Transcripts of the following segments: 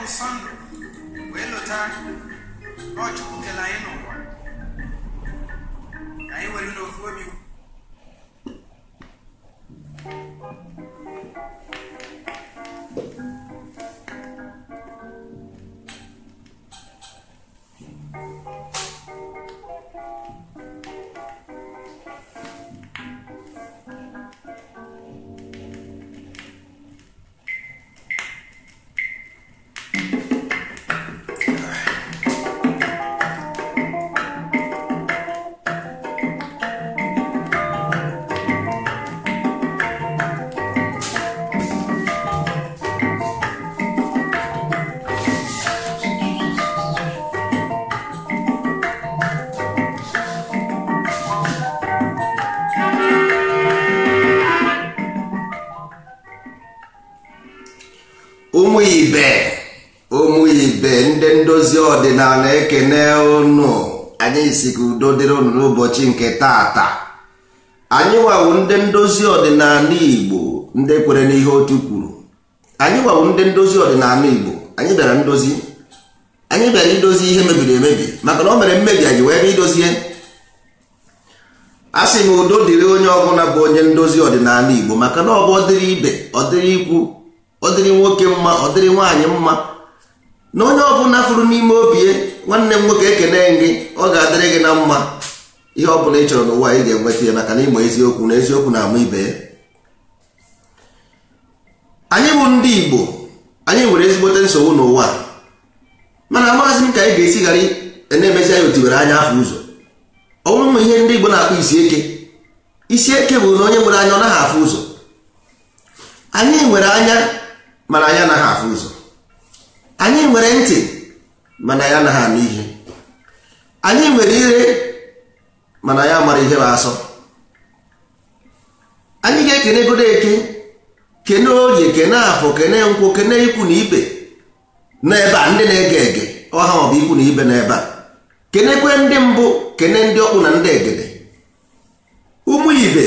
bụ Sọnde wee lọta ọ Chukwu kele anyị n'ụwa ka anyị were n'ofu obi. Ụmụ ibe ndị ndozi ọdịnala ekene unu. Anyị si ka udo dịrị unu n'ụbọchị nke taata. Anyị nwawu ndị ndozi ọdịnala Igbo, ndị kwere n'ihe otu kwuru. Anyị nwawu ndị ndozi ọdịnala Igbo. Anyị bịara ndozi, anyị bịara idozi ihe mebiri emebi, maka na o mere mmebi anyị wee bịa idozie. A sị m udo dịrị onye ọbụla bụ onye ndozi ọdịnala Igbo, maka na ọ bụ ọdịrị ibe, ọdịrị ikwu, ọ dịrị nwoke mma, ọ dịrị nwaanyị mma, na onye ọbụla fụrụ n'ime obi ya. Nwanne m nwoke, ekene gị, ọ ga-adịrị gị na mma. Ihe ọbụla ị chọrọ n'ụwa ị ga-enweta ya, maka na ịma eziokwu na eziokwu na-ama ibe ya. Anyị bụ ndị Igbo, anyị nwere ezigbote nsogbu n'ụwa, mana amaghịzị m ka anyị ga-esi ghara na-emezi anyị otiwere anya afọ ụzọ. Ọ bụrụ ma ihe ndị Igbo na-akpọ isi eke, isi eke bụ na onye nwere anya ọ naghị afụ ụzọ. Anyị nwere anya mana anyị anaghị afụ ụzọ. Anyị nwere ntị mana anyị anaghị anụ ihe. Anyị nwere ire mana anyị amara ihe bụ asọ. Anyị ga-ekene godo eke, kene orie, kene afọ, kene nkwụ, kene ikwu na ibe n'ebe a. Ndị na-ege ege ọha maọbụ ikwu na ibe n'ebe a, kenekwe ndị mbụ, kene ndị ọkpụ na ndị egede. Ụmụ ibe,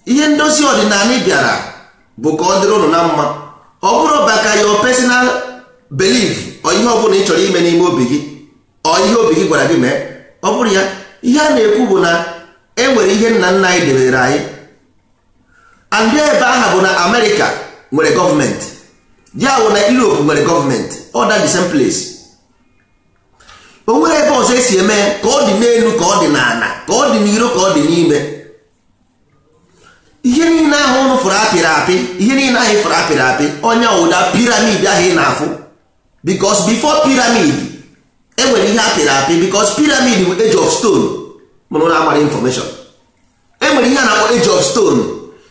ihe ndozi ọdịnala bịara bụ ka ọ dịrị ụnụ na mma. Ọ bụrụ maka your personal belief, ọ ihe ọbụla ị chọrọ ime n'ime obi gị, ọ ihe obi gị gwara gị mee, ọ bụrụ ya. Ihe a na-ekwu bụ na e nwere ihe nna nna anyị debere anyị, and ebe aha bụ na Amerịka nwere gọọmenti, ya bụ na Europe nwere gọọmenti, all that the same place. O nwere ebe ọzọ esi eme ka ọ dị n'elu, ka ọ dị n'ala, ka ọ dị n'iro, ka ọ dị n'ime. Ihe niile ahụ ụnụ fụrụ apịrị apị, ihe niile ahụ fụrụ apịrị apị, onye ụda pyramid ahụ ị na-afụ, because before pyramid enwere ihe apịrị apị, because pyramid bụ age of stone. Mụrụ na amara information, enwere ihe a na-akpọ age of stone,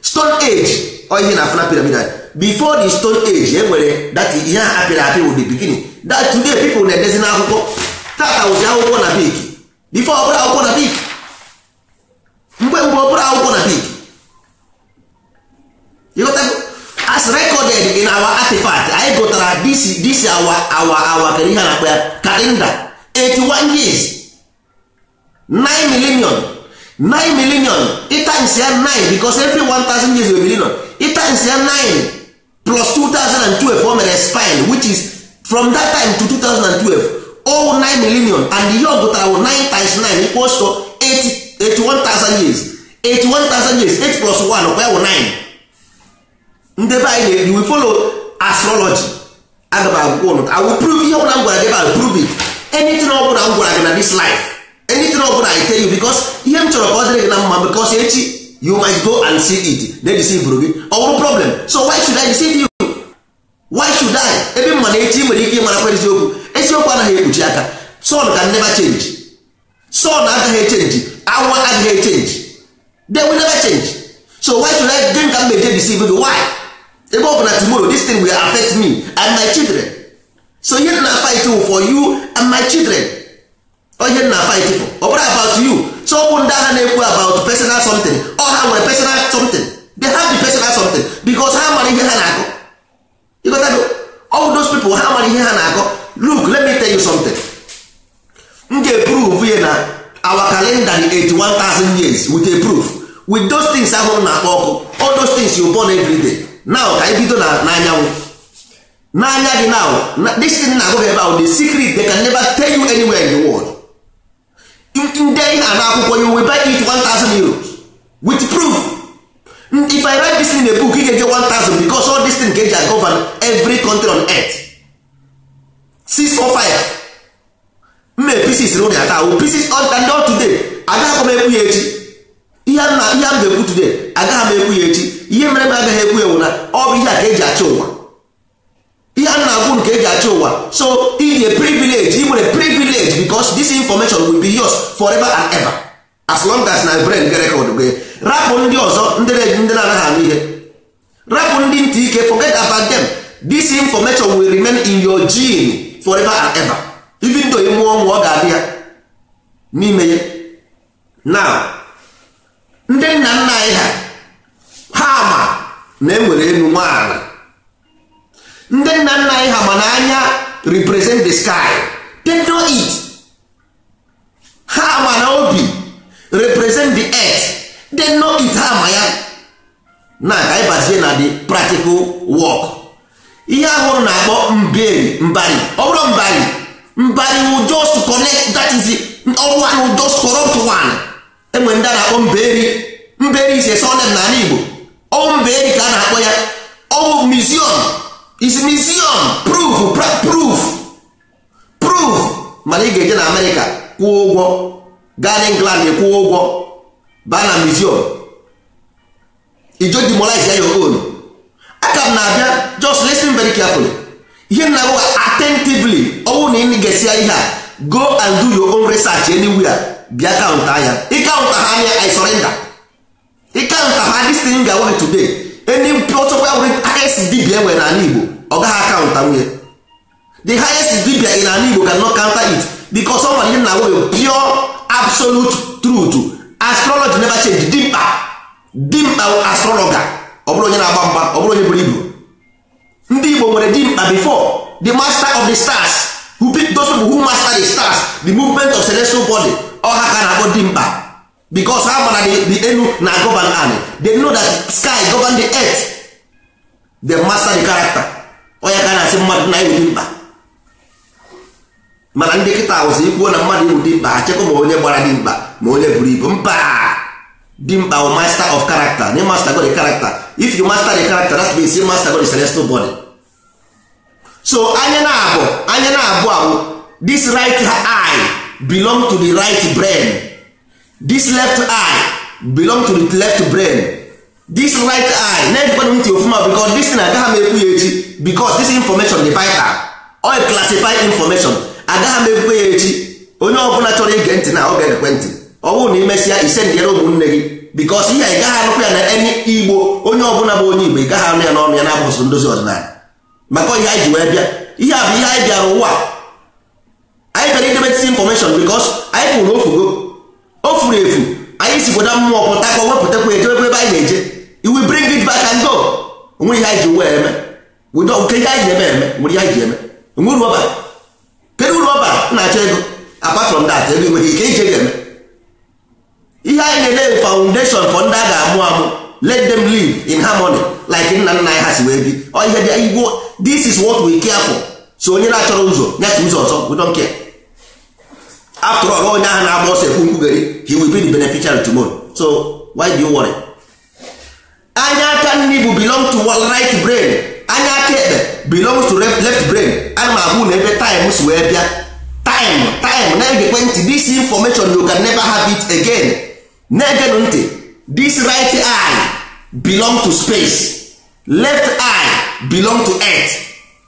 stone age. Ọ ihe na-afụ na pyramid ahụ, before the stone age enwere that ihe a apịrị apị wụ the beginning. That today people na-edezi n'akwụkwọ tata wụzi akwụkwọ na bik. Before ọ bụrụ akwụkwọ na bik, mgbe mgbe ọ bụrụ akwụkwọ na bik. You got as recorded in our artifact, anyị gụtara this our kedu ihe a na-akpọ ya, calendar, 81 years, 9 million, 9 million times ya 9, because every 1000 years is a million. Times ya 9 plus 2012, o mere spine, which is from that time to 2012, all 9 million. And ihe ọ gụtara bụ 9 times 9 equals to 81,000 years. 81,000 years, 8 plus 1 ọkwa ya wụ 9. Ndị be anyị na we follow astrology. Aga m agwụkwọ ụnụ, I will prove ihe ọbụla m gwara gị ebe a, prove it. Anything ọbụla m gwara gị na this life, anything ọbụla I tell you, because ihe m chọrọ ka ọ dịrị gị na mma, because echi you might go and see it, they deceive gị, ọ bụrụ problem. So why should I deceive you? Why should I? Ebe mma na echi nwere ike ịmarakwa eziokwu. Eziokwu anaghị ekpuchi aka. Sun can never change. Sun agaghị echange, anwụ agaghị echange, they will never change. So why should I drink and meje deceive you? Why? Ebe ọ bụ na tomorrow this thing will affect me and my children. So ihe na fight for you and my children, ihe na fight for, ọ bụrụ about you. So ọ bụ ndị agha na-ekwu about personal something, ọ ha nwere personal something, they have the personal something because ha mara ihe ha na-akọ. You got that? All those people ha mara ihe ha na-akọ. Look, let me tell you something. M ga-eprove ya na our calendar dị 81,000 years with a proof, with those things ahụ na-akpọ ọkụ, all those things you burn every day. Now ka anyị bido n'anyanwụ. N'anya gị now, this thing na-agwa gị about the secret they can never tell you anywhere in the world. Nde ihe a n'akwụkwọ, you will buy it 1000 euros with proof. If I write this in a book, ị ga-eje 1000, because all this thing ka eji govern every country on earth. 645 mme pieces rụrụ ya taa wụ pieces and all today. Agaghị m ekwu ya echi. Ihe m ga-ekwu today, agaghị m ekwu ya echi. Ihe mere m agaghị ekwu ya wụ na ọ bụ ihe a ka eji achị ụwa. Ihe a na-agwụ nke eji achị ụwa. So ị dị privilege, ị nwere privilege, because this information will be yours forever and ever, as long as na brain get record gị. Rapụ ndị ọzọ, ndị na-anaghị anụ ihe, rapụ ndị ntị ike, forget about them. This information will remain in your gene forever and ever, even though ị mụọ nwa ọ ga-adị ya n'ime ya. Now ndị nna nna anyị ha ma na enwere enu nwaala. Ndị nna nna anyị ha ma na anya represent the sky. They know it. Ha ma na obi represent the earth. They know it. Ha ma ya. Na ka anyị bazie na the practical work. Ihe ahụrụ na-akpọ mberi, mbari, ọ bụrụ mbari, mbari will just connect, that is one will just corrupt one. Enwe ndị a na-akpọ mberi. Mberi is a surname n'ala Igbo. Ọ mberi ka a na-akpọ ya. Ọ bụ museum. Is museum proof, proof, proof. Mana ị ga-eje na Amerịka kwụọ ụgwọ, gaa na England kwụọ ụgwọ, baa na museum, ijo demolize your own. Aka m na-abịa, just listen very carefully. Ihe m na-agwa attentively, ọ bụrụ na ị ga-esi ihe a, go and do your own research anywhere. Bịa kaụnta ya. Ị kaụnta ha anya, I surrender. Ị kaụnta ha, this thing ga-agwa gị today. Any protocol highest dibia enwere n'ala Igbo, ọ gaghị akaụnta nwunye. The highest dibia in ala Igbo cannot counter it, because someone ihe na-agwa gị pure absolute truth. Astrology never change. Dimkpa, dimkpa astrologer, ọ bụrụ onye na-agba mgba, ọ bụrụ onye buru ibu. Ndị Igbo nwere dimkpa before, the master of the stars, who pick those people who master the stars, the movement of celestial body. Ọ ha ka na-akpọ dimkpa, because ha mara the enu na govern ani. They know that sky govern the earth. They master the character. Ọ ya ka na-asị mmadụ na iwu dimkpa. Mana ndị kịta awụsị ikwuo na mmadụ iwu dimkpa, achekwa ma onye gbara dimkpa ma onye buru ibu. Mba, dimkpa bụ master of character. Na master go the character. If you master the character, that means you master go the celestial body. So anya na-abụ, anya na-abụ abụ, this right eye belong to the right brain, this left eye belong to the left brain. This right eye na-ejikwana ntị ofuma, because this thing agaghị m ekwu ya echi, because this information dị vital. All classified information agaghị m ekwu ya echi. Onye ọbụla chọrọ ige ntị na ọ ga-egekwe ntị. Ọ bụrụ na imesịa isendịere ụmụnne gị, because ihe ị gaghị anụkwa ya na any Igbo, onye ọbụla bụ onye Igbo ị gaghị anụ ya n'ọnụ ya na-abụghị ndozi ọdịnala. Maka ihe anyị ji wee bịa, ihe a bụ ihe anyị bịara ụwa. Anyị bịara idebe this information because anyị fụrụ na ofugo, o furu efu. Anyị sikwa mmụọ pụta ka o wepụtakwa ejebekwa ebe anyị na-eje. You will bring it back and go. Onwere ihe anyị ji wee eme. Nke ihe anyị na-eme eme, nwere ihe anyị ji eme. Onwere uru ọbara. Kedu uru ọbara na-achọ ego? Apart from that, ego enweghị ike ije ga-eme. Ihe anyị na-ele foundation for ndị a ga-amụ amụ. Let them live in harmony like nna nna anyị ha si wee bi. Ọ ihe dị Igbo, this is what we care for. So onye na-achọrọ ụzọ nyatụ ụzọ ọzọ, we don't care. After all, onye ahụ na-agba ọsọ ekwu nkwugeri, he will be the beneficiary tomorrow. So why do you worry? Anya aka nri bụ belong to right brain, anya aka ekpe belongs to left brain. Ana m agwụ na ebe time si wee bịa. Time, time na-egekwe ntị. This information you can never have it again. Na-egenụ ntị. This right eye belong to space, left eye belong to earth.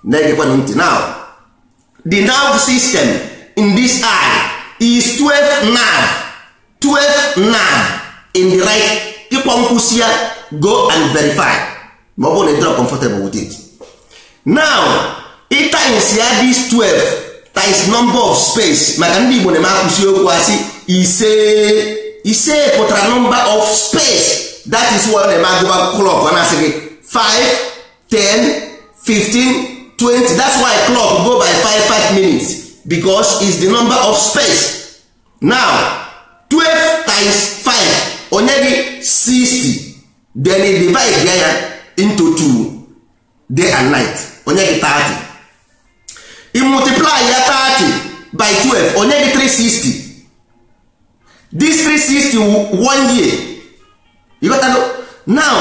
Na-egekwenụ ntị. Now the nerve system in this eye is 12 nerve, 12 nerve in the right. Ịkwa nkwụsị ya, go and verify ma ọ bụrụ na ị dịrọ comfortable with it. Now ị times ya this 12 times number of space, maka ndị Igbo na-eme akwụsị okwu asị ise, ise pụtara number of space. That is why ọ na-eme agụba clock ọ na-asị gị 5, 10, 15, 20. That's why clock go by 5 5 minutes, because it's the number of space. Now 12 times 5 onye gị 60, then you divide ya into 2, day and night. onye gị 30. I multiply ya 30 by 12, onye gị 360. This 360 1 year. You got to now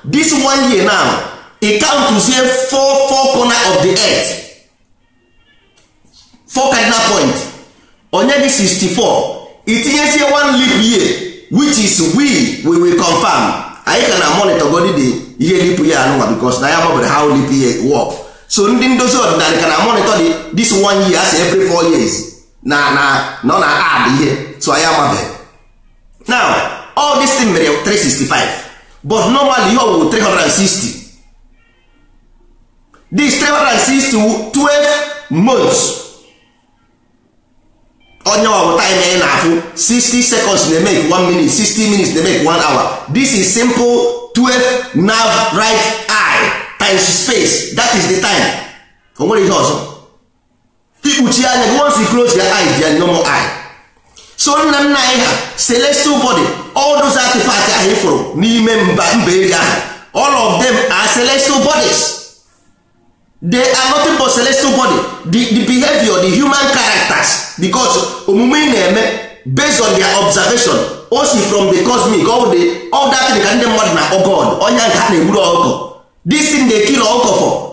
this 1 year now e count to say four corner of the earth, 4 cardinal point, onye gị 64. Itinyezie 1 leap year, which is we will confirm. Anyị ka na monitor godi the ihe leap year anụnwa, because na ya mabere how leap year work. So ndị ndozi ọdịnala ka na monitor this 1 year as every 4 years na na na na add ihe, so anyị amabeghị. Now all this thing mere 365, but normally ihe ọ bụ 360. This 360 12 months. Onye ọ bụ time ị na-afụ 60 seconds na-emeke 1 minute, 60 minutes na-emeke 1 hour. This is simple 12 nerve right eye times space. That is the time. O nwere ihe ọzọ. Ikpuchi anya gị, once you close your eyes, there is no more eye. So nna nna anyị ha celestial body, all those artifacts ahụ ifụrụ n'ime mba eri ahụ, all of them are celestial bodies. They are nothing but celestial body. The behavior, the human characters, because omume ị na-eme based on their observation, o si from the cosmic, all that thing ka ndị mmadụ na-akpọ God, onye nke ha na-egburu ọkụkọ. This thing they kill ọkụkọ for.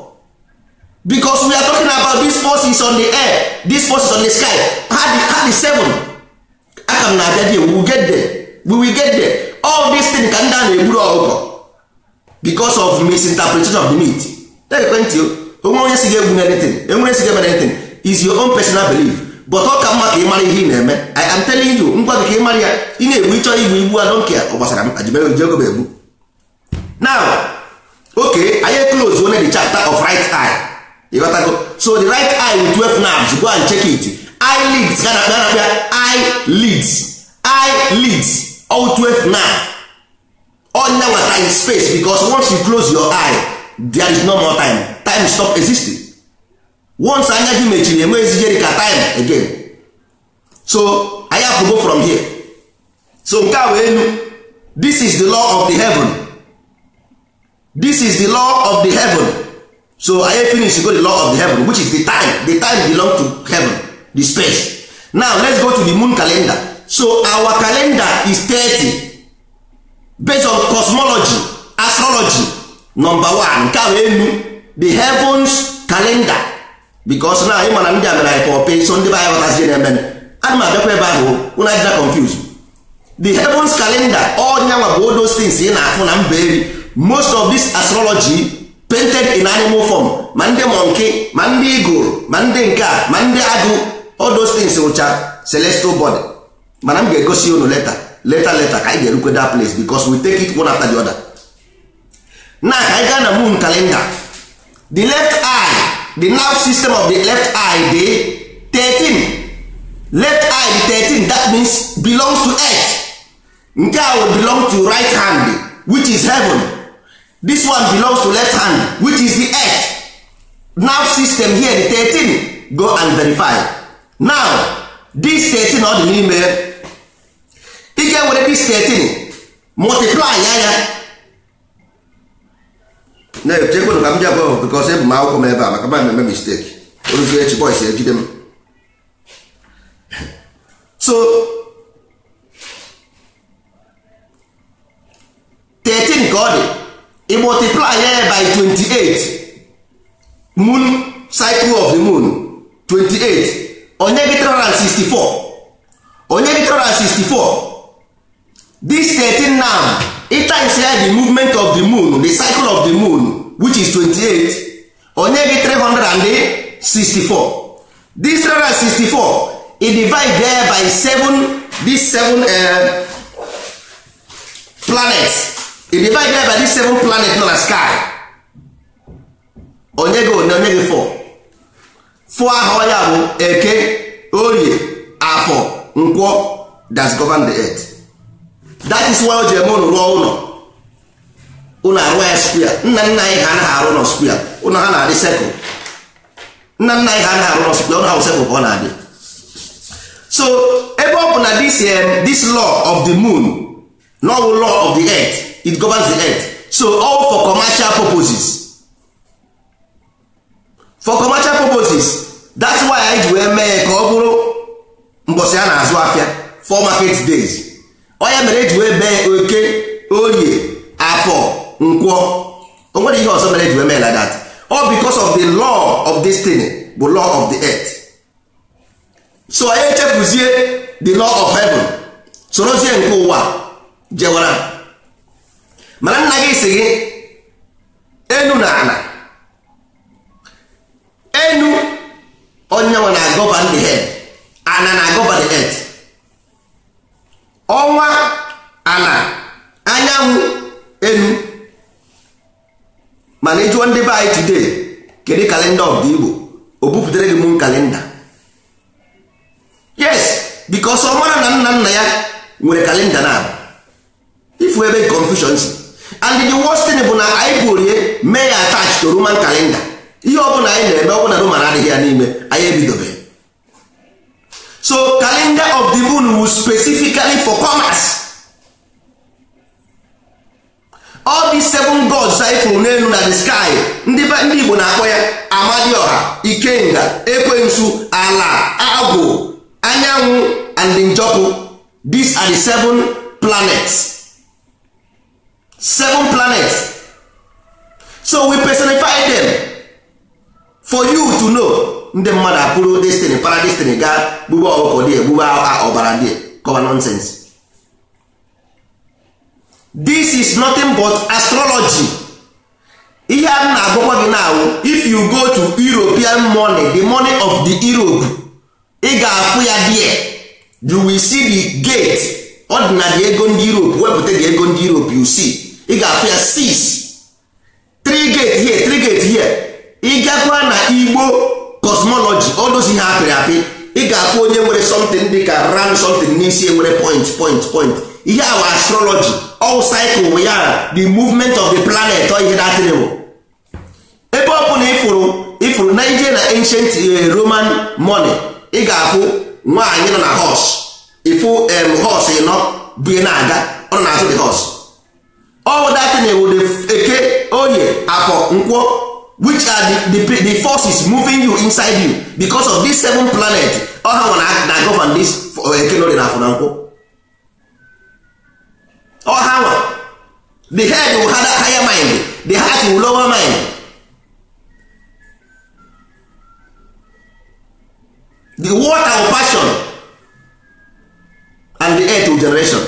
Because we are talking about these forces on the air, these forces on the sky. Ha the seven. Aka m na-abịa there, we will get there. We will get there. All these thing ka ndị a na-egburu ọkụkọ because of misinterpretation of the myth. Onwe onye si ga-egbu anything, enwere si ga-eme anything is your own personal belief, but ọ ka mma ka ị mara ihe ị na-eme. I am telling you, ngwa gị ka ị mara ya, ị na-egbu ịchọ igbu igbu, I don't care, ọ gbasara m ajibere oji ego egbu. Now okay, anyị close only the chapter of right eye. You got to go. So the right eye with 12 nerves, go and check it. Eyelids, ga na-akpịa eyelids, eyelids, all 12 nerves, all now time space, because once you close your eye, there is no more time. Time stop existing. Once anya gị mechiri, enwe ezijeri ka time again. So I have to go from here. So nke a wee enu, this is the law of the heaven. This is the law of the heaven. So I finish go the law of the heaven, which is the time. The time belong to heaven, the space. Now let's go to the moon calendar. So our calendar is 30 based on cosmology, astrology. Number one, nke a wee enu, the heavens calendar. Because now ị mana ndị a mere anyị kọpe, so ndị be anyị ghọtazie na-eme. Ana m abịakwa ebe ahụ, ụna adịla confused. The heavens calendar, all nyanwa bụ all those things ị na-afụ na mba eri. Most of this astrology painted in animal form, ma ndị monkey, ma ndị eagle, ma ndị nke a, ma ndị agụ, all those things wụcha celestial body. Mana m ga-egosi unu later, later ka anyị ga-erukwe that place, because we take it one after the other. Now ka anyị gaa na moon calendar. The left eye, the nerve system of the left eye dị 13. Left eye dị 13, that means belongs to earth. Nke a will belong to right hand, which is heaven. This one belongs to left hand, which is the earth. Nerve system here, the 13, go and verify. Now, this 13 ọ dị n'ime, ị ga-ewere this 13 multiply ya ya. Na-echekwuru ka m bịa gwa because ebu m akwụkwọ m ebe a maka ma eme mistake. Oruzie echi boys ejide m. So 13 ka ọ dị, ị multiply ya by 28, moon cycle of the moon 28, onye gị 364, onye gị 364. This 13 now, it times here the movement of the moon, the cycle of the moon, which is 28, onye gị 364. This 364, it divide there by 7, this 7 planets. It divide there by this 7 planets nọ na sky. Onye gị onye gị 4. 4 ahụ ya bụ Eke, Orie, Afọ, Nkwọ, that's govern the earth. That is why o ji eme ụnụ rụọ ụlọ, ụnụ arụ ya square. Nna nna anyị ha anaghị arụ ụlọ square, ụnụ ha na-adị circle. Nna nna anyị ha anaghị arụ ụlọ square, ụnụ ha circle ka ọ na-adị. So ebe ọ bụ na this law of the moon, no law of the earth, it governs the earth. So all for commercial purposes. For commercial purposes. That's why anyị ji wee mee ka ọ bụrụ mbọsị a na-azụ afịa, four market days. Onye mere eji wee mee oke, orie, afọ, nkwọ. O nwere ihe ọzọ mere eji wee mee like that? All because of the law of this thing bụ law of the earth. So anyị echefuzie the law of heaven, sorozie nke ụwa jewara. Mana nna gị si gị enu na ana, enu onyenwe na govern the head, ana na govern the earth. Ọnwa, ana, anyanwụ, enu. Mana ịjụọ ndị be anyị today, kedu calendar of the Igbo? O bupụtere gị moon calendar. Yes, because ọ mara na nna nna ya nwere calendar na ifu ebe confusion si. And the worst thing bụ na anyị burie mee ya attach to Roman calendar. Ihe ọbụla anyị na-eme, ọbụla Roman adịghị ya n'ime, anyị ebidobeghị. So calendar of the moon was specifically for commerce. All these seven gods anyị fụrụ n'elu na the sky, ndị Igbo na-akpọ ya Amadioha, Ikenga, Ekwensu, Ala, Agwụ, Anyanwụ and Njọkụ. These are the seven planets. Seven planets. So we personify them for you to know. Ndị mmadụ apụrụ destiny, para destiny, gaa gbugbe ọkụkọ dị, gbugbe ọbara dị, cover nonsense. This is nothing but astrology. Ihe a na-agwakwa gị now, if you go to European money, the money of the Europe, ị ga-afụ ya there. You will see the gate. Ordinary ego ndị Europe, wepụta the ego ndị Europe, you see. Ị ga-afụ ya 6. 3 gate here, 3 gate here. Ị gakwa na Igbo cosmology, all those ihe apịrị apị, ị ga-afụ onye nwere something dị ka round something n'isi, nwere point, point, point. Ihe awa astrology, all cycle ya, the movement of the planet, ọ ihe datịrị bụ. Ebe ọ bụla ịfụrụ na ije na ancient Roman money, ị ga-afụ nwaanyị nọ na horse. Ịfụ horse ịnọ bụ na-aga, ọ nọ n'azụ the horse. All that thing bụ the eke, orie, afọ, nkwọ, which are the forces moving you inside you because of these seven planets. All ha na govern this eke, orie na afọ na nkwọ. All ha nwa. The head will have a higher mind, the heart will lower mind. The water will passion and the earth will generation.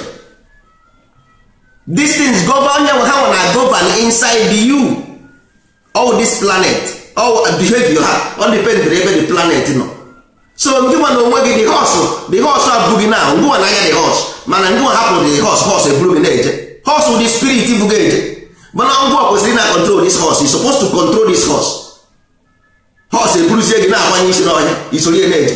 These things govern how na govern inside you. All this planet, all behavior ha, all depend ebe the planet nọ. So ndị nwa na onwe gị, the horse abụghị na ngwa na anya the horse, mana ndị nwa hapụ the horse, horse eburu gị na-eje. Horse the spirit bụ gị eje. Mana ngwa kwesịrị na control this horse. You're supposed to control this horse. Horse eburuzie gị na-agbanye isi n'ọhịa, isoro ya na-eje.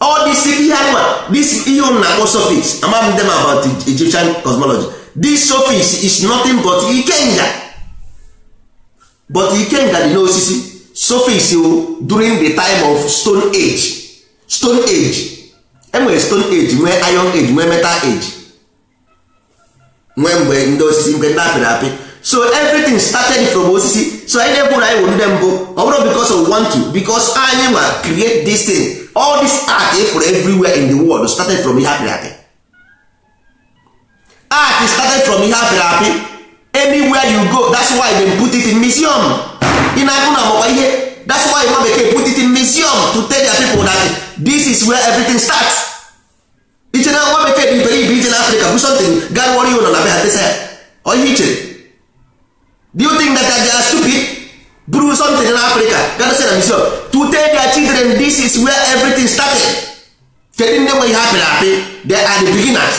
All this ihe anwa, this ihe unu na-akpọ suffix, ama m them about Egyptian cosmology. This suffix is nothing but Ikenga. But Ikenga dị n'osisi. Suffix during the time of Stone Age. Stone Age. Enwere Stone Age, nwee Iron Age, nwee Metal Age. Nwee mgbe ndị osisi, mgbe ndị apịrị apị. So everything started from osisi. So anyị na-ekwu na anyị wụ ndị mbụ, ọ bụrụ because we want to, because anyị nwa create this thing. All this art for everywhere in the world started from ihe apịrị apị. Art started from ihe apịrị apị. Anywhere you go, that's why they put it in museum. Ị na-agụ na amakwa ihe. That's why nwa bekee put it in museum to tell their people that this is where everything starts. Iche na nwa bekee dị iberibe ije na Africa bụ something gaa worry you nọ na be ha desa ya. Ọ ihe ichere. Do you think that they are stupid? Brew something in Africa, gotta say na museum to tell their children this is where everything started. Kedu ndị nwe ihe apịrị apị? They are the beginners.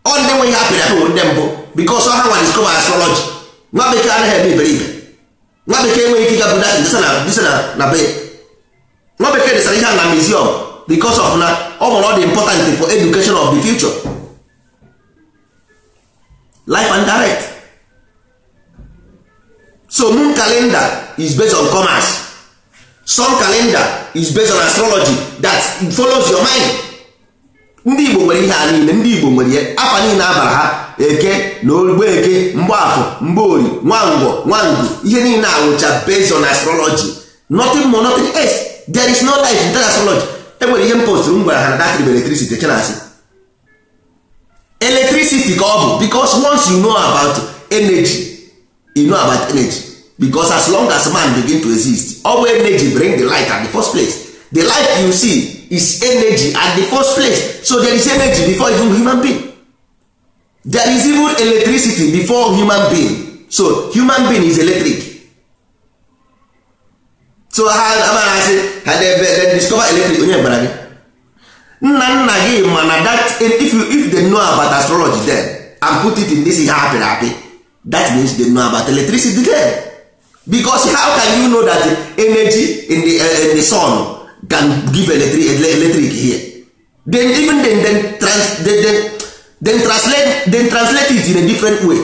Ọ ndị nwe ihe apịrị apị bụ ndị mbụ, because ọ ha nwa discover astrology. Nwa bekee anaghị eme iberibe. Nwa bekee enweghị ike ịga buda desa na be. Nwa bekee desara ihe na museum because of na ọ mụrụ ọ dị important for education of the future. Life and direct. So moon calendar is based on commerce. Sun calendar is based on astrology that follows your mind. Ndị Igbo nwere ihe a niile, ndị Igbo nwere ihe afa niile abara ha. eke na ogbe eke, mgbaafọ, mgbeori, nwangwo, nwangwu, ihe niile awụcha based on astrology, nothing more, nothing else. There is no life in that astrology. Enwere ihe m postụrụ m gwara ha na that electricity chenasị electricity ka ọ bụ, because once you know about energy, you know about energy, because as long as man begin to exist, all energy bring the light at the first place. The light you see is energy at the first place. So there is energy before even human being. There is even electricity before human being. So human being is electric. So ha asị ha they discover electric, onye gwara gị? Nna nna gị mana that if they know about astrology then and put it in this ihe apịrị apị, that means they know about electricity then. Because how can you know that energy in the sun can give electric here? Then even then translate it in a different way.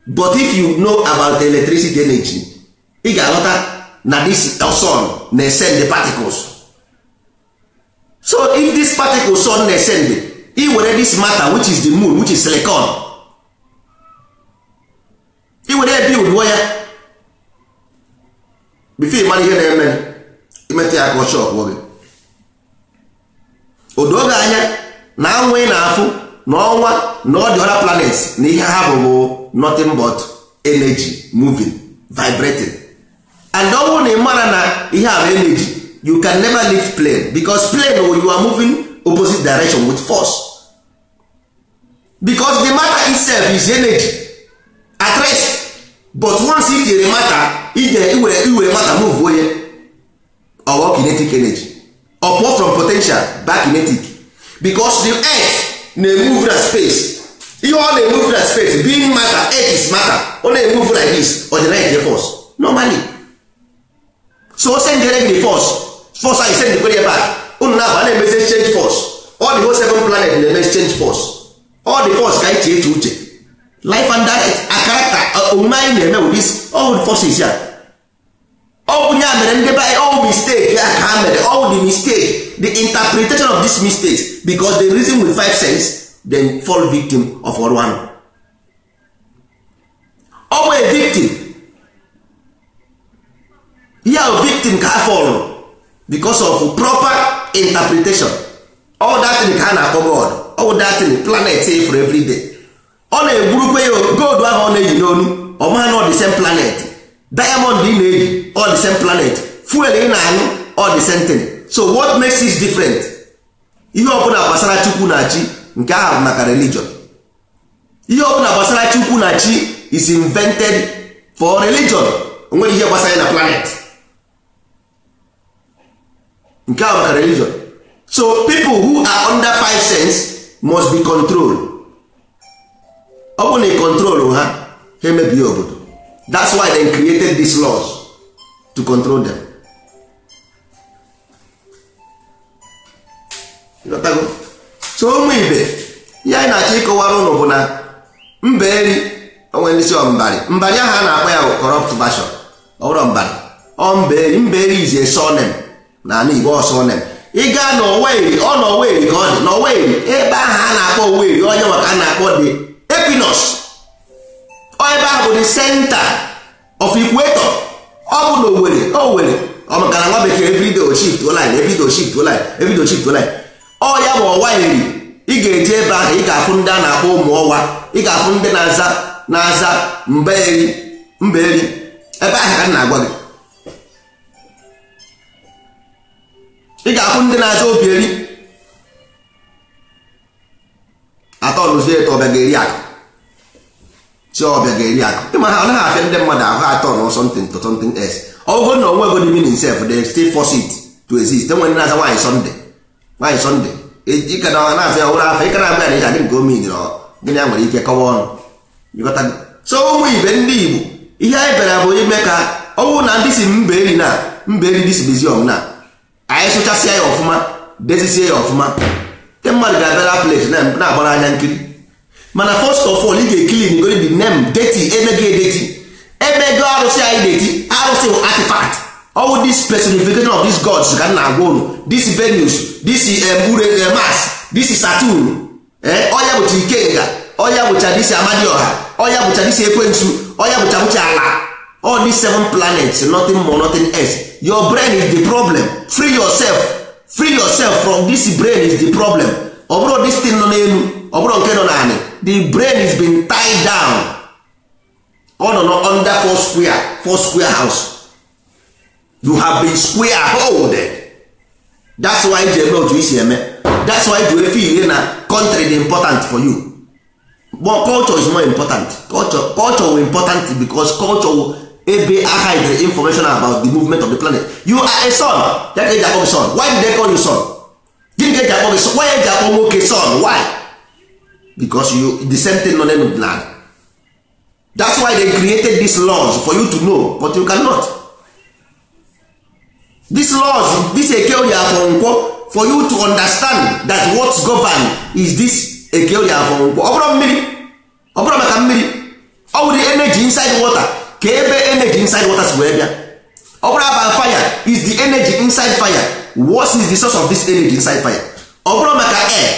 But if you know about electricity energy, ị ga-aghọta na this sun na-send the particles. So if this particle sun na-send, ị were this matter which is the moon, which is silicon, ị were build wire before ị mara ihe na-eme, imetụ ya ka ọ shọk gị. O doo gị anya na anwụ ị na-afụ na ọnwa na ọ dị other planets na ihe ha bụ nothing but energy moving, vibrating. And ọ bụrụ na ị mara na ihe a bụ energy, you can never lift plane, because plane you are moving opposite direction with force, because the matter itself is energy at rest. But once it is matter, iwere matter move onye ọghọ kinetic energy or from potential back kinetic, because the earth na-emove na space. Ihe ọ na-emove na space being matter, earth is matter, ọ na-emove like this, ọ generate force normally. So send the force I send the back. Unu na-aba na-emezi change force. All the whole seven planet na-eme change force. All the force ka anyị eche uche life and direct a character omume anyị na-eme with this all the forces ya. Ọ bụ ya mere ndị be all mistake ya ka ha mere, all the mistake, the interpretation of these mistakes, because they reason with five sense, then fall victim of ọrụ anụ. Ọ bụ a victim ya, victim ka ha fall because of proper interpretation. All that thing ka ha na-akpọ God, all that thing planet say for every day. Ọ na-egburukwe ya gold ahụ ọ na-eyi n'onu, ọ maha na ọ the same planet, diamond ị na-eyi all the same planet, fuel ị na-aṅụ all the same thing. So what makes it different? Ihe ọbụla gbasara Chukwu na chi nke ahụ maka religion. Ihe ọbụla gbasara Chukwu na chi is invented for religion. Onwere ihe gbasara na planet nke ahụ maka religion. So people who are under five sense must be controlled. Ọ bụ na ị control ha, ha emebie obodo. That's why they created these laws to control them. So ụmụ ibe, ihe anyị na-achọ ịkọwara ụnụ bụ na mbaeri onwe ndị si mbari mbari ahụ a na-akpọ ya bụ corrupt version. Ọ bụrụ mbari, ọ mbaeri, mbaeri is a surname na ala Igbo, ọ surname. Ị gaa n'Oweri, ọ n'Oweri ka ọ dị, n'Oweri ebe ahụ a na-akpọ Oweri, onye maka a na-akpọ the Equinox. Ọ ebe ahụ bụ the center of equator. Ọ bụ na Oweri, Oweri ọ maka na nwa bekee everyday shift line, everyday shift line, everyday shift line. Ọ ya bụ Ọwaeri. Ị ga-eje ebe ahụ, ị ga-afụ ndị a na-akpọ ụmụ ọwa, ị ga-afụ ndị na-aza mbaeri, mbaeri. Ebe ahụ ka m na-agwa gị. Ị ga-afụ ndị na-aza obieri atọ nụzie eto ọbịa ga-eri akụ, chi ọbịa ga-eri akụ. Ịma ha ọ naghị afịa ndị mmadụ ahụ atọ na something to something else. Ọgụgụ na onwe godi meaning self, they still force it to exist. Enwere ndị na-aza nwaanyị Sunday, nwaanyị Sunday ịka na na-aza ya ụra afọ, ịka na-abịa na ịja gịnị ka o mean gịnị ya nwere ike kọwa ọnụ. So ụmụ ibe ndị Igbo, ihe anyị bịara bụ ime ka ọ bụrụ na ndị si mbaeri na mbaeri dis museum na anyị sụchasịa ya ọfụma, dezisie ya ọfụma, ndị mmadụ ga-abịara place na-agbara anya nkiri. Mana first of all, ị ga-ekili ngori the name deti, emego edeti, emego arụsị anyị deti. Arụsị bụ artifact. All this personification of these gods ka m na-agwa unu, this Venus, this Mars, this Saturn, onye bụ Ikenga, Ọya bụcha this amadioha. Ọya bụcha this ekwensu. Ọya bụcha bụcha ala. All these seven planets, nothing more, nothing else. Your brain is the problem. Free yourself. Free yourself from this brain is the problem. Ọ bụrụ this thing nọ n'elu, ọ bụrụ nke nọ n'anị, the brain is been tied down. Ọ nọ under four square house. You have been square holded. That's why ji eme otu isi eme. That's why ji feel na country dị important for you. But culture is more important. Culture will important because culture will ebe hide the information about the movement of the planet. You are a son. Ya ka eji akpọ gị son. Why did they call you son? Gịnị ka eji akpọ gị son? Why eji akpọ nwoke son? Why? Because you the same thing nọ n'elu land. That's why they created these laws for you to know, but you cannot. These laws, this Eke Orie Afọ Nkwọ, for you to understand that what's govern is this Eke Orie Afọ Nkwọ. Ọ bụrụ mmiri, ọ bụrụ maka mmiri, ọ bụrụ the energy inside water, ka ebe energy inside water si wee bịa. Ọ bụrụ about fire, is the energy inside fire. What is the source of this energy inside fire? Ọ bụrụ maka air,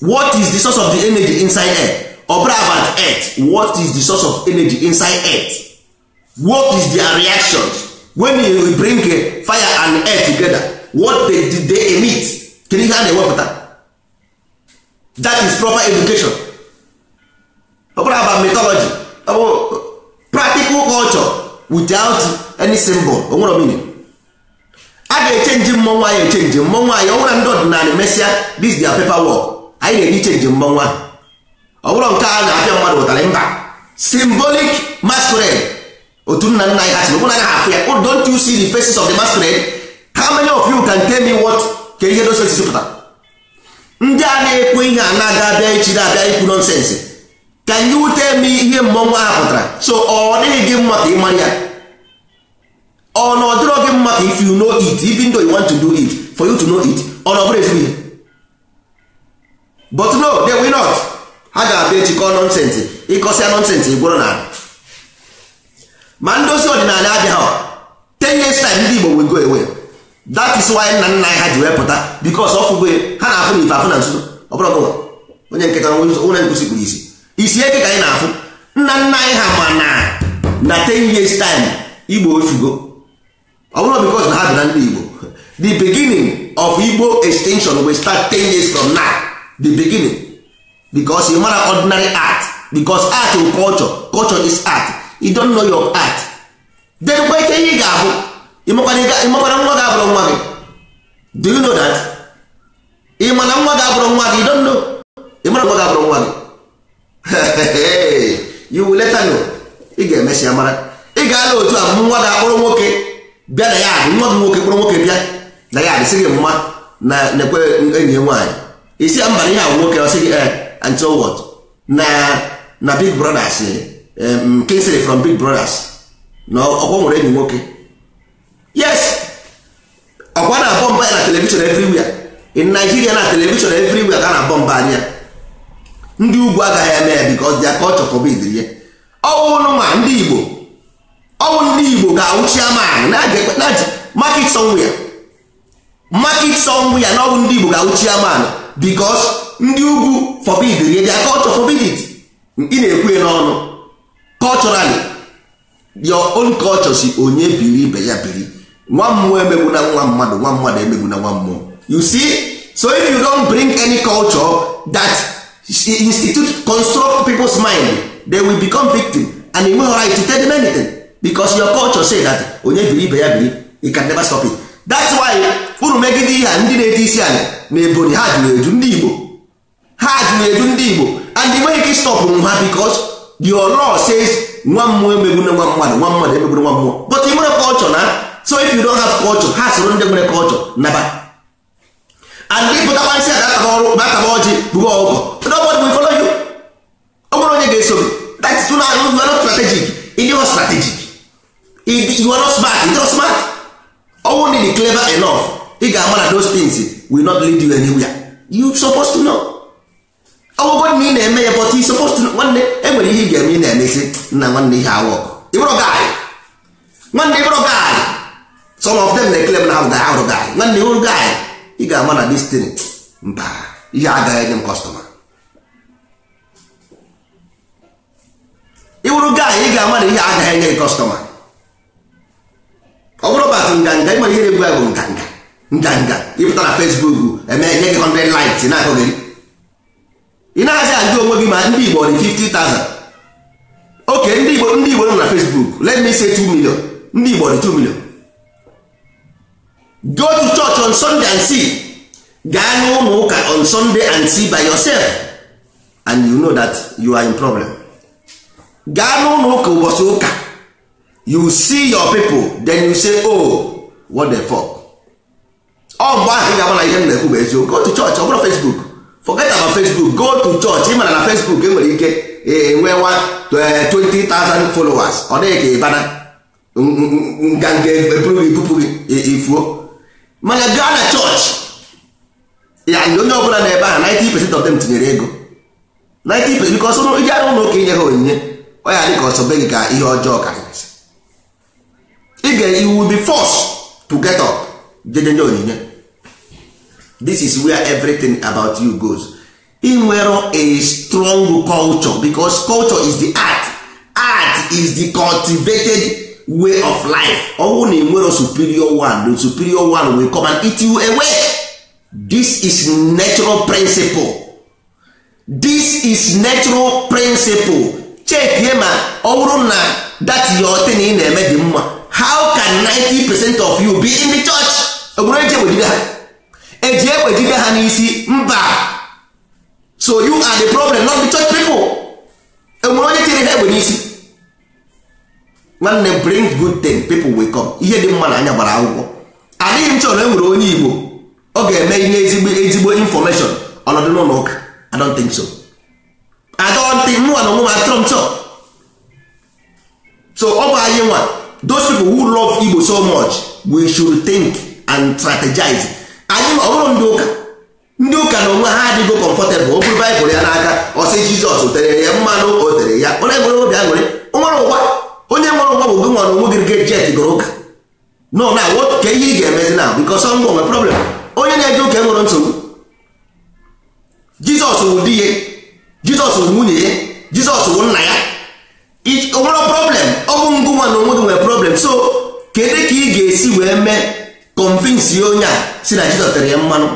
what is the source of the energy inside air? Ọ bụrụ about earth, what is the source of energy inside earth? What is their reactions when you bring fire and air together? What did they emit? Kedu ihe a na-ewepụta? That is proper education. Ọ bụrụ about mythology, ọ bụ practical culture without any symbol, o nwere meaning. A ga-echange mmọnwụ anyị, echange mmọnwụ anyị. Ọ bụrụ na ndị ọdịnala mesịa this their paper work, anyị na-eji change mmọnwụ ahụ. Ọ bụrụ nke a na-apịa mmadụ ụtarị, mba. Symbolic masquerade, otu nna nna anyị ha sị, anaghị afụ ya. Oh, don't you see the faces of the masquerade? How many of you can tell me what ka ihe those faces pụtara? Ndị a na-ekwe ihe a na-aga abịa echi na-abịa ikwu nonsense. Can you tell me ihe mmọnwụ ahụ pụtara? So ọ dịghị gị mma ka ị mara ya, ọ na ọ dịrọ gị mma ka if you know it, even though you want to do it, for you to know it, ọ na ọ bụrụ ezigbo ihe? But no, they will not. Ha ga-abịa echi kọọ nonsense. Ịkọsịa nonsense, ịgwụrụ na ma ndozi ọdịnala abịaghị, 10 years time ndị Igbo will go away. That is why nna nna anyị ha ji wee pụta, because ọ fụgo ha na-afụ na ife afụ na nzuzo. Ọ bụrụ ọgụnwa onye nketa, onye nkụzi kwuru isi isi eke ka anyị na-afụ. Nna nna anyị ha ma na 10 years time Igbo efugo. Ọ bụrụ because na ha bi na ndị Igbo, the beginning of Igbo extinction will start 10 years from now, the beginning, because you mara ordinary art, because art is culture, culture is art. You don't know your art, then kwa ike ihe ị ga-abụ. Ịmakwana nwa ga-abụrụ nwa gị? Do you know that? Ị ma na nwa ga-abụrụ nwa gị? You don't know. Ị mara nwa ga-abụrụ nwa gị? You will later know. Ị ga-emesịa mara. Ị ga-ala otu a, nwa ga-akpụrụ nwoke bịa na ya, nwa gị nwoke kpụrụ nwoke bịa na ya, adịsị gị mma na nekwe enyi ya nwaanyị, isi ya mba na ihe ahụ nwoke, ọ sị gị eh, and so what? Na Big Brothers, Kingsley from Big Brothers, na ọkwa nwere enyi nwoke. Yes, ọkwa na bọmba ya na television everywhere in Nigeria, na television everywhere ka na bọmba anya. Ndị ugwu agaghị eme ya because their culture forbid ya. Ọwụ ma ndị Igbo, ọwụ ndị Igbo ga-awụ chairman na mark it somewhere, mark it somewhere, na ọwụ ndị Igbo ga-awụ chairman, because ndị ugwu forbid ya, their culture forbid it. Ị na-ekwu ya n'ọnụ. Culturally, your own culture si onye biri ibe ya biri. Nwa mmụọ emegbu na nwa mmadụ, nwa mmadụ emegbu na nwa mmụọ. You see? So if you don't bring any culture that institute construct people's mind, they will become victim, and you nweghị right to tell them anything, because your culture say that onye biri ibe ya biri. You can never stop it. That's why unu megide ihe a, ndị na-ete isi ala na Ebonyi, ha jụrụ eju. Ndị Igbo, ha jụrụ eju. Ndị Igbo, and ị nweghị ike stop ha, because your law says nwa mmụọ emegbu na nwa mmadụ, nwa mmadụ emegbu na nwa mmụọ. But ị nwere culture na. So if you don't have culture, ha soro ndị nwere culture naba, and ịpụtakwa nsị a ga-ataba ọrụ, bataba ọjị, bụgo ọkụkọ, nobody will follow you. Ọ bụrụ onye ga-eso gị, that is, you are not strategic. You are strategic, you are not smart. You are not smart. Ọ bụrụ na ị dị clever enough, ị ga-ama na those things will not lead you anywhere. You supposed to know. Ọgwụgwọ na ị na-eme ya, but you supposed to know. Nwanne, enwere ihe ị ga-eme, ị na-emesi nna nwanne ihe awọ. Ịbụrụ guy, nwanne, ịbụrụ guy. Some of them na-eclaim na ha bụ guy, ahụrụ guy. Nwanne, ịhụrụ guy, ị ga-ama na this thing, mba, ihe agaghị enye m customer. Ịwụrụ gaa, ị ga-ama na ihe agaghị enye gị customer. Ọ bụrụ bat nganga, ịmara ihe na-egbu ya bụ nganga. Nganga ịpụta na Facebook, eme enye gị 100 likes, na-akọghịrị. Ị na-ahazi ajụ onwe gị ma ndị Igbo ọ dị 50,000. Oke ndị Igbo, ndị Igbo nọ na Facebook, let me say 2 million. Ndị Igbo dị 2 million. Go to church on Sunday and see. Gaa n'ụlọ ụka on Sunday and see by yourself, and you know that you are in problem. Gaa n'ụlọ ụka ụbọchị ụka, you see your people, then you say, "Oh, what the fuck?" Ọ mgbe ahụ ị ga-ama na ihe m na-ekwu bụ eziokwu. Go to church. Ọ bụrụ Facebook, forget about Facebook, go to church. Ị mara na Facebook enwere ike enwe 20,000 followers, ọ dịghị ka ịbana nganga eburu gị bupụ gị ifuo. Mana gaa na chọọchị ya, ndị onye ọbụla na ebe ahụ, 90% of them tinyere ego, 90%, because iji arụ ụlọ ụka inye ha onyinye, ọ ya dị ka ọsọ be gị ka ihe ọjọọ karịrị ị ga, you will be forced to get up jejenye onyinye. This is where everything about you goes. Ị nwere a strong culture, because culture is the art. Art is the cultivated way of life. Ọwụ na ị nwere superior one, the superior one will come and eat you away. This is natural principle. This is natural principle. Check ma ọ bụrụ na that your thing ị na-eme dị mma, how can 90% of you be in the church? Ogburu eji ewejide ha, eji ewejide ha n'isi mba. So you are the problem, not the church people. Enwere onye tiri ha egbe n'isi? Nwanne, bring good thing, people will come. Ihe dị mma na anya gbara akwụkwọ. Adịghị m chọrọ enwere onye Igbo ọ ga-eme ihe ezigbo ezigbo information ọnọdụ n'ụlọ ụka. I don't think so. I don't think. Mụnwa na onwe m atụrụ m chọọ. So ọ bụ anyị nwa, those people who love Igbo so much, we should think and strategize. Anyị ma ọ bụrụ ndị ụka, ndị ụka na onwe ha adịgo comfortable. O buru Baịbụl ya n'aka, ọ sị Jizọs tere ya mmanụ, o tere ya, onye nwere obi aṅụrị. O nwere ụwa, onye nwere ụwa bụ gị nwa na onwe gị. Get gụrụ ụka no na what ka ihe ị ga-emezi na, because ọ ngwa nwe problem. Onye na-eje ụka enwere nsogbu. Jizọs wụ di ya, Jizọs wụ nwunye ya, Jizọs wụ nna ya. O nwere problem? Ọ bụ ngụ nwa na onwe gị nwere problem. So kedu ka ị ga-esi wee mee convince ya onye a si na Jizọs tere ya mmanụ?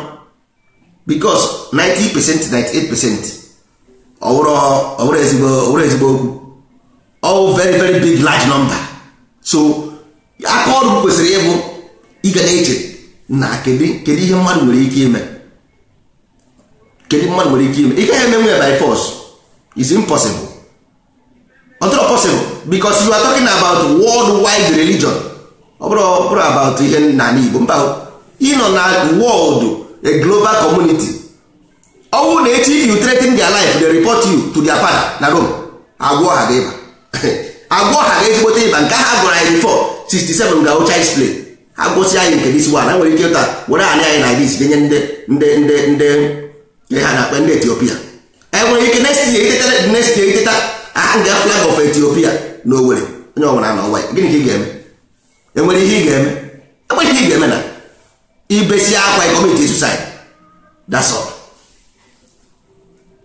Because 90%, 98%, ọ bụrụ ezigbo, ọ bụrụ ezigbo okwu, all very very big large number. So aka ọrụ kwesịrị ịbụ ịga na-eche na kedu ihe mmadụ nwere ike ime, kedu mmadụ nwere ike ime. Ị gaghị eme nwunye by force, is impossible. Ọ dịrọ possible, because you are talking about worldwide religion. Ọ bụrụ about ihe n'ala Igbo, mba. Ị nọ na world, a global community. Ọnwụ na echi, if you threaten their life, they report you to their father na Rome. Agwọ ha ga-ịba, agwọ ha ga-ezigbote ịba. Nke ha gwara anyị before 67 ga child's play. Ha gwụsị anyị nke this one, ha nwere ike ịta were anyị anyị na this nye ndị ha na-akpa ndị Ethiopia. Enwere ike next year iteta, next year iteta, nga flag of Ethiopia na Owerri. Onye ọbụla na ọwa, gịnị ka ị ga-eme? Enwere ihe ị ga-eme? Enwere ihe ị ga-eme na ibesi akwa commit suicide, that's all.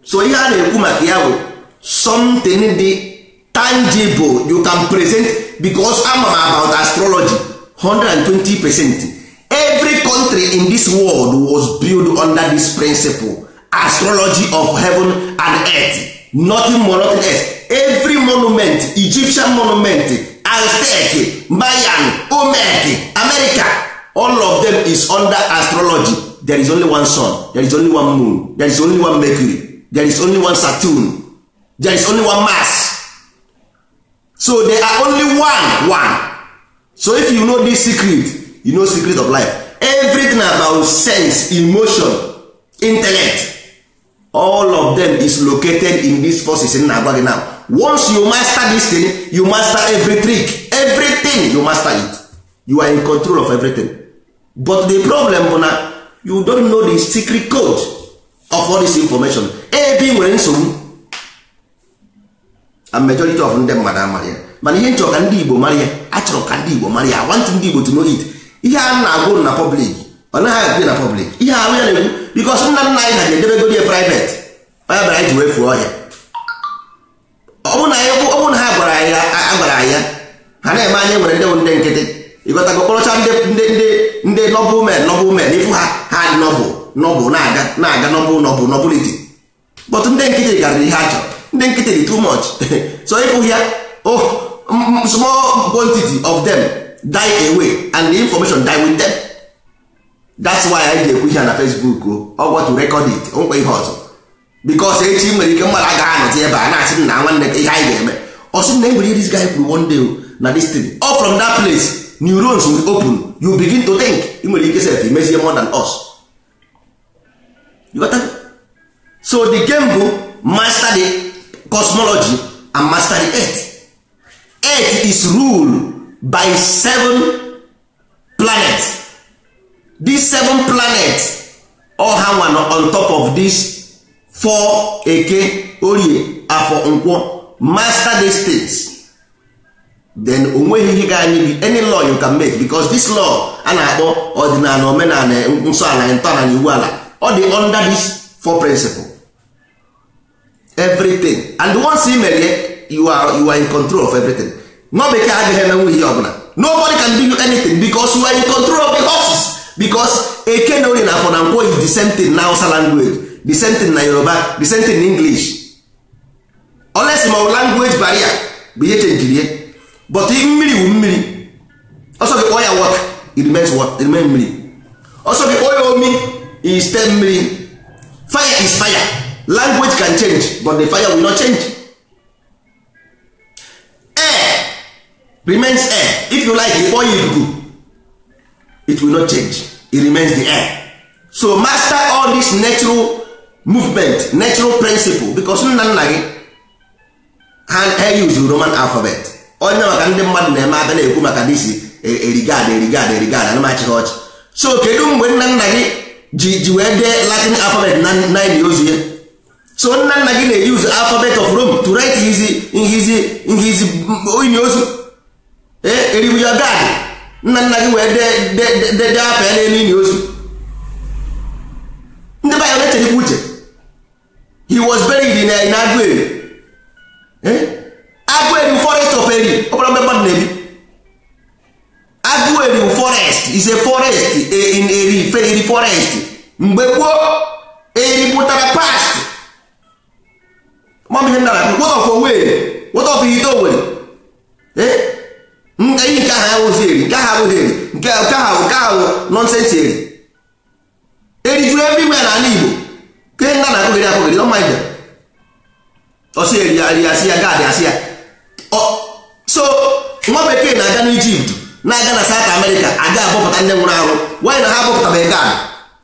So ihe a na-ekwu maka ya bụ something dị tangible you can present, because ama m about astrology 120%. Every country in this world was built under this principle, astrology of heaven and earth, nothing more, nothing else. Every monument, Egyptian monument, Aztec, Mayan, Olmec, America, all of them is under astrology. There is only one sun, there is only one moon, there is only one Mercury, there is only one Saturn, there is only one Mars. So they are only one one. So if you know this secret, you know secret of life. Everything about sense, emotion, intellect, all of them is located in these forces in na-agwa gị now. Once you master this thing, you master every trick, everything. You master it, you are in control of everything. But the problem bụ na you don't know the secret code of all this information. Ebe ị nwere nsogbu, and majority of ndị mmadụ amara ya. Mana ihe nchọrọ ka ndị Igbo mara ya, achọrọ ka ndị Igbo mara ya. I want ndị Igbo to know it. Ihe a na-agụ na public, ọ naghị agụ na public. Ihe ahụ ya na-ekwu, because nna nna anyị ha ga-edebegodi ya private. Onye bịara anyị ji wee fuo ọhịa. Ọ bụrụ na ha gwara anyị, agwara anyị ya, ha na-eme anya nwere ndị bụ ndị nkịtị. Ịghọtago? Kpọrọcha ndị ndị ndị ndị noble men, noble men, ifu ha, ha dị noble, noble na-aga na-aga, noble, noble, nobility, but ndị nkịtị garịrị ihe a chọrọ. Ndị nkịtị dị too much. So ịfụ ya, oh, small quantity of them die away and the information die with them. That's why anyị ji ekwu ihe na Facebook. Ọgwa to record it, nkwa ihe ọzọ, because echi nwere ike mmadụ agaghị anọzi ebe a na-asị na nwanne, ihe anyị ga-eme, ọ sị na enwere this guy kwuru one day na this thing. All from that place, neurons will open, you begin to think. Ị nwere ike sef imezie more than us. You got that? So the game bụ master the cosmology and master the earth. Earth is ruled by seven planets. These seven planets, all ha nwa nọ on top of this four: Eke, Orie, Afọ, Nkwọ. Master these things, then onweghị ihe ga-anyị gị. Any law you can make, because this law a na-akpọ ọdịnala, omenala, nsọ ala, ntọala na iwu ala, ọ dị under this four principle, everything. And once ị merie, you are in control of everything. Nwa bekee agaghị emenwu ihe ọbụla. Nobody can do you anything because you are in control of the horses, because Eke na Orie na Afọ na Nkwọ is the same thing na Hausa language, the same thing na Yoruba, the same thing in English, unless ma ọ language barrier bụ ihe chenjiri ihe. But mmiri wu mmiri. Ọsọ gị kpọọ ya water, it remains water, it remains mmiri. Ọsọ gị kpọọ ya omi, is still mmiri. Fire is fire. Language can change, but the fire will not change. Air remains air. If you like, you kpọọ ya ikuku, it will not change. It remains the air. So master all this natural movement, natural principle, because nna nna gị ha use Roman alphabet. Onye maka ndị mmadụ na-eme abịa na-ekwu maka this erigad, erigad, erigad, anamachighị ọchị. So kedu mgbe nna nna gị ji wee dee Latin alphabet na nine ozu ya? So nna nna gị na-use alphabet of Rome to write his his his onye ozu eribu ya gad. Nna nna gị wee dee dee afa ya n'elu ini ozu. Ndị be anyị na-echekwa uche. He was buried in Aguleri, Aguleri forest of Eri. Ọ bụrụ mgbe mmadụ na-ebi Aguleri forest is a forest in Eri, Eri forest. Mgbe gboo, Eri pụtara past. Mama, ihe nara, what of Owerri? What of Ite Owerri? Ihe nke ahụ awụzi eri, nke ahụ abụghị eri, nke ahụ nonsense. Eri, eri juru everywhere n'ala Igbo. Ke nna na-akụgịrị akụgịrị, don't mind them. Ọsị eri eri, asị ya gaadị, asị ya. So nwa bekee na-aga n'Egypt, na-aga na South America, aga abọpụta ndị nwụrụ anwụ. Why na ha abọpụtabeghị gaadị?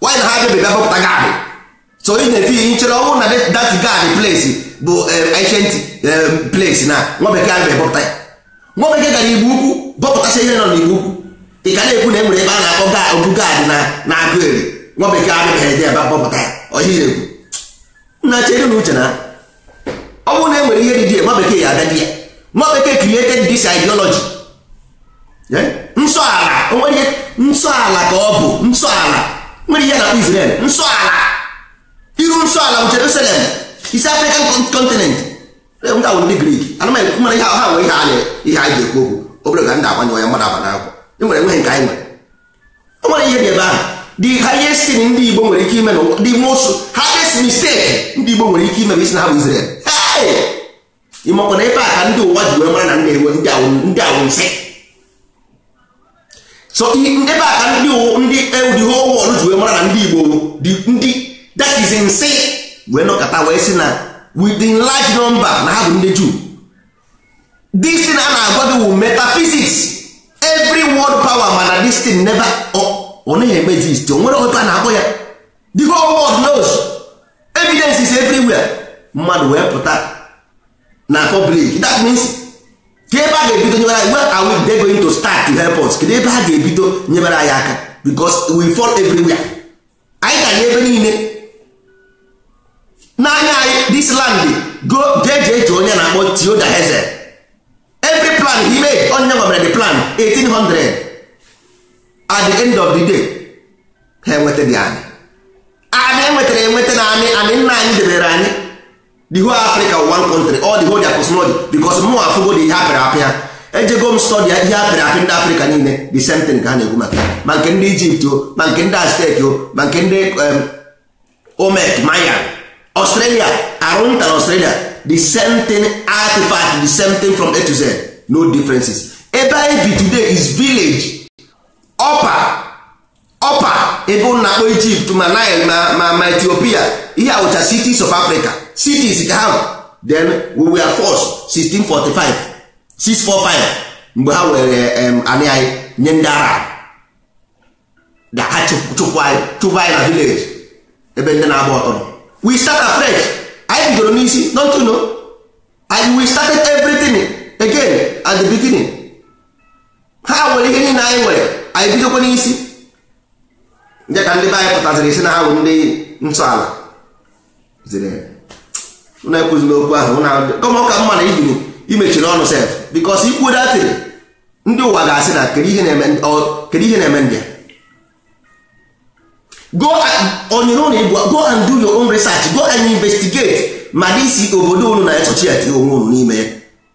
Why na ha abịabeghị abọpụta gaadị? So ị na-efi nchere ọnwụ na that gaadị place bụ ancient place na nwa bekee abịabeghị bọpụta ya. Nwa bekee gara Igbo Ukwu, bọpụtasị ihe nọ n'Igbo Ukwu. Ị ka na-ekwu na e nwere ebe a na-akpọ obu gaadị na agụ eri. Nwa bekee abịabeghị eje ebe bọpụta ya. Ọhịa egwu nna chere na uche na ọ bụrụ na e nwere ihe dị die, nwa bekee ya abịa di ya. Nwa bekee created this ideology. Nsọ ala, onwere ihe nsọ ala ka ọ bụ nsọ ala. Nwere ihe na Israel, nsọ ala, iru nsọ ala bụ Jerusalem is African continent. Ndị ahụ ndị Greek anụmanụ ihe ha nwere, ihe a ihe anyị ji ekwu okwu obere ka ndị agbanye ya mmadụ aba n'akwụkwọ. E nwere enweghị nke anyị nwere. O nwere ihe dị ebe ahụ. The highest thing ndị Igbo nwere ike ime, the most highest mistake ndị Igbo nwere ike ime bụ isi na ha bụ Israel. Ịmakwa na ebe a ka ndị ụwa ji wee mara na ndị awụ nsị. So ebe a ka ndị the whole world ji wee mara na ndị Igbo ndị that is nsị, wee nọkọta wee sị na within large number na ha bụ ndị Jew. This thing a na-agwa gị wụ metaphysics. Every world power, mana this thing never, ọ naghị eme exist. O nwere ebe a na-akpọ ya. The whole world knows, evidence is everywhere. Mmadụ wee pụta na public. That means ka ebe a ga-ebido nyebere anyị, where are we, they going to start to help us? Kedu ebe a ga-ebido nyebere anyị aka? Because we fall everywhere. Anyị gara ebe niile n'anya anyị. This land, go jee jee jee onye na-akpọ Theodor Herzl. Every plan he made, onye nwere the plan 1800, at the end of the day ha enweta dị anyị. Anyị enwetara enweta na anyị, anyị nna anyị debere anyị. The whole Africa one country, all the whole their cosmology, because mụ afụgo dị ihe apịrị apị ha. Ejego m study ihe apịrị apị ndị Africa niile, the same thing ka ha na-ekwu maka ma nke ndị Egypt o, ma nke ndị Aztec o, ma nke ndị Olmec, Maya, Australia, Arunta na Australia, the same thing artifact, the same thing from A to Z, no differences. Ebe anyị bi today is village upper upper ebe ụnụ na-akpọ Egypt ma Nile ma Ethiopia, ihe awụcha cities of Africa, cities ka ha. Then we were forced 1645 645 mgbe ha were anị anyị nye ndị Arab, na ha chụpụ anyị chụpụ anyị na village ebe ndị na-agba ọtọ nọ. We start afresh, anyị bidoro n'isi, don't you know? And we started everything again at the beginning. Ha nwere ihe niile anyị nwere, anyị bidokwa n'isi. Ndị ka ndị be anyị pụtaziri isi na ha bụ ndị nsọ ala unu ekwuzila okwu ahụ kọma ọ ka mma na ibiri imechiri ọnụ sef, because ikwu datịrị ndị ụwa ga-asị na kedu ihe na-eme kedu ihe na-eme ndị a. Go on your own, go and do your own research, go and investigate ma dịsi obodo unu na-esochi eti onwe unu n'ime ya,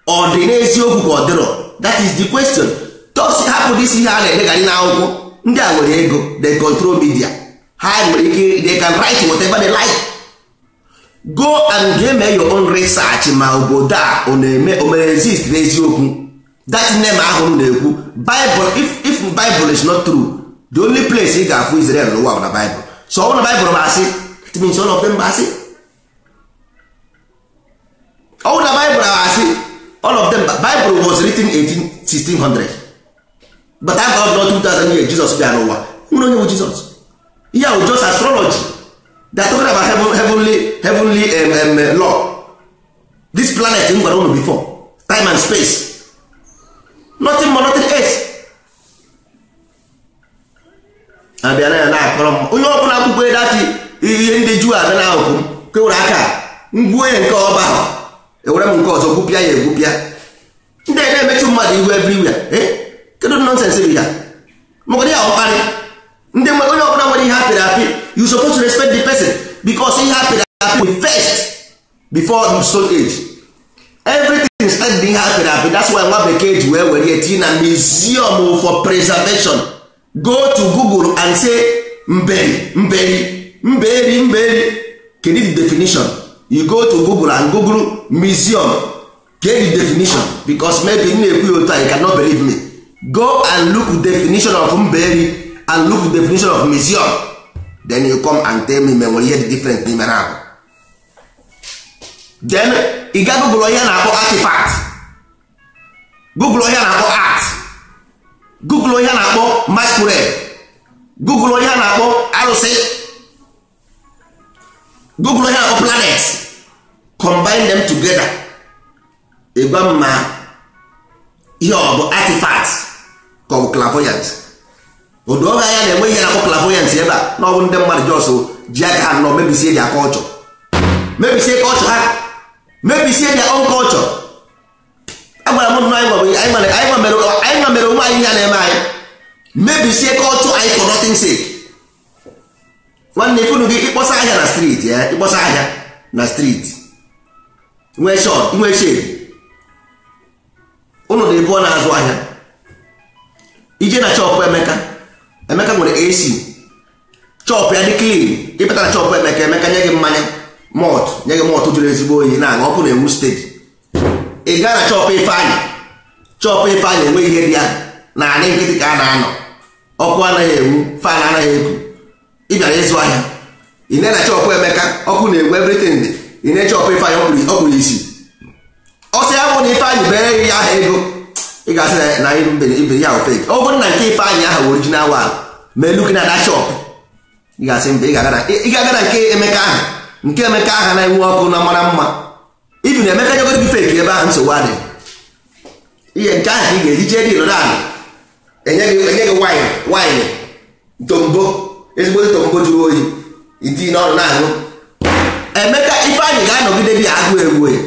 ọ dị n'eziokwu ka ọ dịrọ? That is the question. Just hapụ dịsi ihe a na-edegharị n'akwụkwọ. Ndị a nwere ego, they control media, ha nwere ike, they can write whatever they like. Go and ga-eme your own research ma obodo a ọ na-eme o mere exist n'eziokwu, that name ahụ na-ekwu Bible. If Bible is not true, the only place ị ga-afụ Israel n'ụwa bụ na Bible. So ọ bụrụ na Bible bụ asị, it means all of them bụ asị. Ọ bụrụ na Bible bụ asị, all of them. Bible was written 18 1600, but I got not 2000 years Jesus bịa n'ụwa. Nwere onye bụ Jesus? Ihe ahụ just astrology. They are talking about heavenly law. This planet m gwara unu before, time and space, nothing more, nothing else. Abịa na ya na-akọrọ m onye ọbụla akwụkwọ dati ihe ndị Juu abịa na akụkụ m kewere aka ngwuo ya nke ọba ahụ, ewere m nke ọzọ gwupịa ya egwupịa. Ndị na-emechu mmadụ ihu everywhere. Kedu nonsense bụ ya? Maka ya ọkparị ndị onye ọbụla nwere ihe apịrị apị, you supposed to respect the person, because ihe apịrị apị first before stone age. Everything started ihe apịrị apị. That's why nwa bekee ji wee were ya tinye na museum for preservation. Go to Google and say mberi mberi mberi mberi, kedu the definition? You go to Google and Google museum, get the definition, because maybe m na-ekwu ya otu a, you cannot believe me. Go and look the definition of mberi and look the definition of museum, then you come and tell me ma nwere ihe dị different n'ime ha. Then ị ga Google ihe na-akpọ artifact, Google ihe na-akpọ art, Google ihe na-akpọ masquerade, Google ihe na-akpọ arụsị, Google ihe na-akpọ planet, combine them together, ịgwa m ma ihe ọ bụ artifact ka ọ bụ clairvoyance. Odoge anya na-enwe ihe na-akpọ clairvoyance ebe a na ọ bụ ndị mmadụ jos ji aka ha nọ mebisie their culture, mebisie culture ha, mebisie their own culture. Agwara m nnọọ anyị nwa mere onwe anyị ihe a na-eme anyị, mebisie culture anyị for nothing sake. Nwanne ifunu gị ịkpọsa ahịa na street, ya ịkpọsa ahịa na street nwee shop, nwee shade, ụnụ dị bụọ na-azụ ahịa. Ije na chọpụ Emeka, Emeka nwere AC, chọpụ ya dị clean. Ịpụta na chọpụ Emeka, Emeka nye gị mmanya mọt, nye gị mọt jụrụ ezigbo oyi na-aṅụ ọkụ na-enwu steeti. Ị gaa na chọpụ Ifeanyị, chọpụ Ifeanyị enwe ihe dị ya na anị nkịtị ka a na-anọ, ọkụ anaghị enwu, fan anaghị eku. Ị bịara ịzụ ahịa, ị na chọpụ Emeka, ọkụ na-enwu, everything dị. Ị na chọpụ Ifeanyị, ọ kpụrụ isi. Ọsọ ya bụ na Ifeanyị bere ya aha ego, ị ga-asị na ibe ya fake. Ọ bụrụ na nke Ifeanyị ahụ original one, ma elu gị na that shop, ị ga-asị mba, ị ga-aga na nke Emeka ahụ, nke Emeka ahụ na-enwe ọkụ na mara mma. Ibi na Emeka nyegoro gị fake ebe ahụ, nsogbu adịghị. Ihe nke ahụ ka ị ga-eji jee dị nọdụ ala, enye gị wine tombo, ezigbo tombo jụrụ oyi, iti n'ọnụ na-aṅụ. Emeka Ifeanyị ga-anọgide dị agụ egwu ya.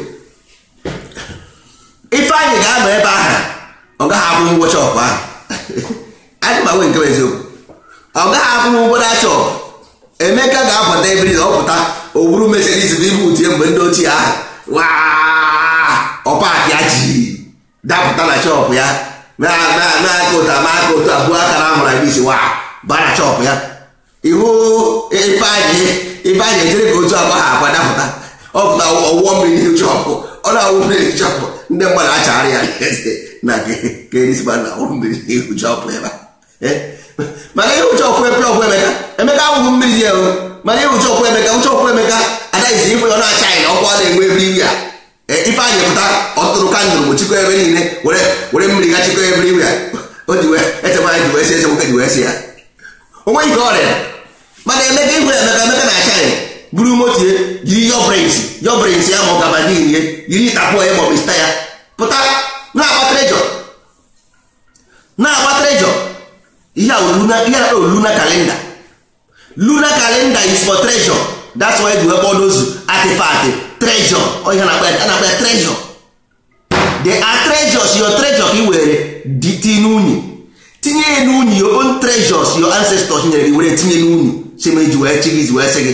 Ifeanyị ga-anọ ebe ahụ, ọ gaghị akwụ ụgwọ chọpụ ahụ. Anyị ma nwee nke eziokwu, ọ gaghị akwụ ụgwọ na chọpụ. Emeka ga-apụta ebiri na ọ pụta, O buru Mercedes bụ ibu utie mgbe ndị ochie ahụ waa ọpaki ya ji dapụta na shọpụ ya na-aka ụtọ ama aka ụtọ abụọ aka na amụra isi wa baa na shọpụ ya ihu Ifeanyị ejere ka otu agba ha akwa dapụta ọ pụta ọwụọ mmiri n'ihu shọpụ ọ na-awụ mmiri shọpụ ndị mmadụ achagharị ya na kerisma na awụ mmiri n'ihu shọpụ ebe mana ihu chọpụ ebe ọbụ Emeka Emeka awụghị mmiri dị elu mana ihu chọpụ Emeka chọpụ Emeka adaghịzi ife ọ na-acha anyị na ọkụ a na-enwe ebe iwe a Ifeanyị pụta ọtụtụrụ kandụl bụ chikọ ebe niile were mmiri ga chikọ ebe iwe a o ji wee echemanya ji wee si eche nwoke ji wee si ya o nweghị ka ọrịa mana Emeka ihu Emeka Emeka na-acha anyị buru motie jiri yọbrins ya ma ọ gabadin ye jiri tapụ ya ma ọ bụ sta ya pụta na-agba trejọ ihe a luna calendar. Lunar calendar is for treasure. That's why you have those artifact treasure. Oh, ihe na-akpa ya treasure. They are treasures. Your treasure ka i were tinye n'unyi tinye ya n'unyi your own treasures your ancestors nyere gị were tinye n'unyi si ma ji wee chi gị ji wee sị gị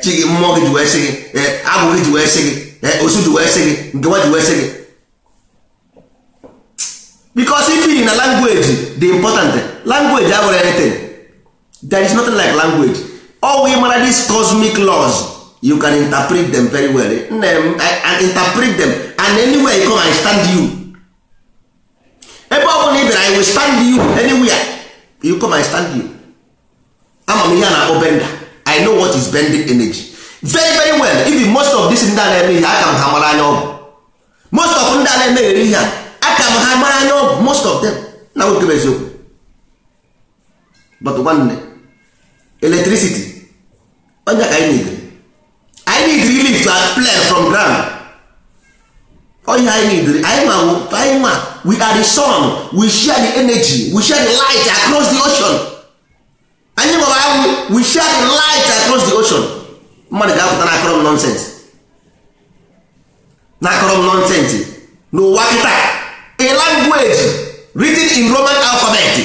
chi gị mmụọ gị ji wee sị gị agwụ gị ji wee sị gị osu ji wee sị gị nkewa ji wee sị gị. Because if you in a language the important language abụrụ anything. There is nothing like language. All we mara these cosmic laws, you can interpret them very well and interpret them, and anywhere you come I stand you. Ebe ọ bụla ị bịara I will stand you anywhere you come I stand you. Ama m ihe a na-akpọ bender. I know what is bending energy very very well. Even most of this ndị a na-eme ihe aka m ha mara anya ọgwụ. Most of ndị a na-emeghere ihe a aka m ha mara anya ọgwụ. Most of them na nwoke bụ eziokwu. But nwanne electricity onye ka anyị need. I need relief to plane from ground. Onye anyị need. Anyị ma we are the sun. We share the energy. We share the light across the ocean. Anyị ma we share the light across the ocean. Mmadụ ga-apụta na akọrọ m nonsense. Na akọrọ m nonsense n'ụwa kịta. A language written in Roman alphabet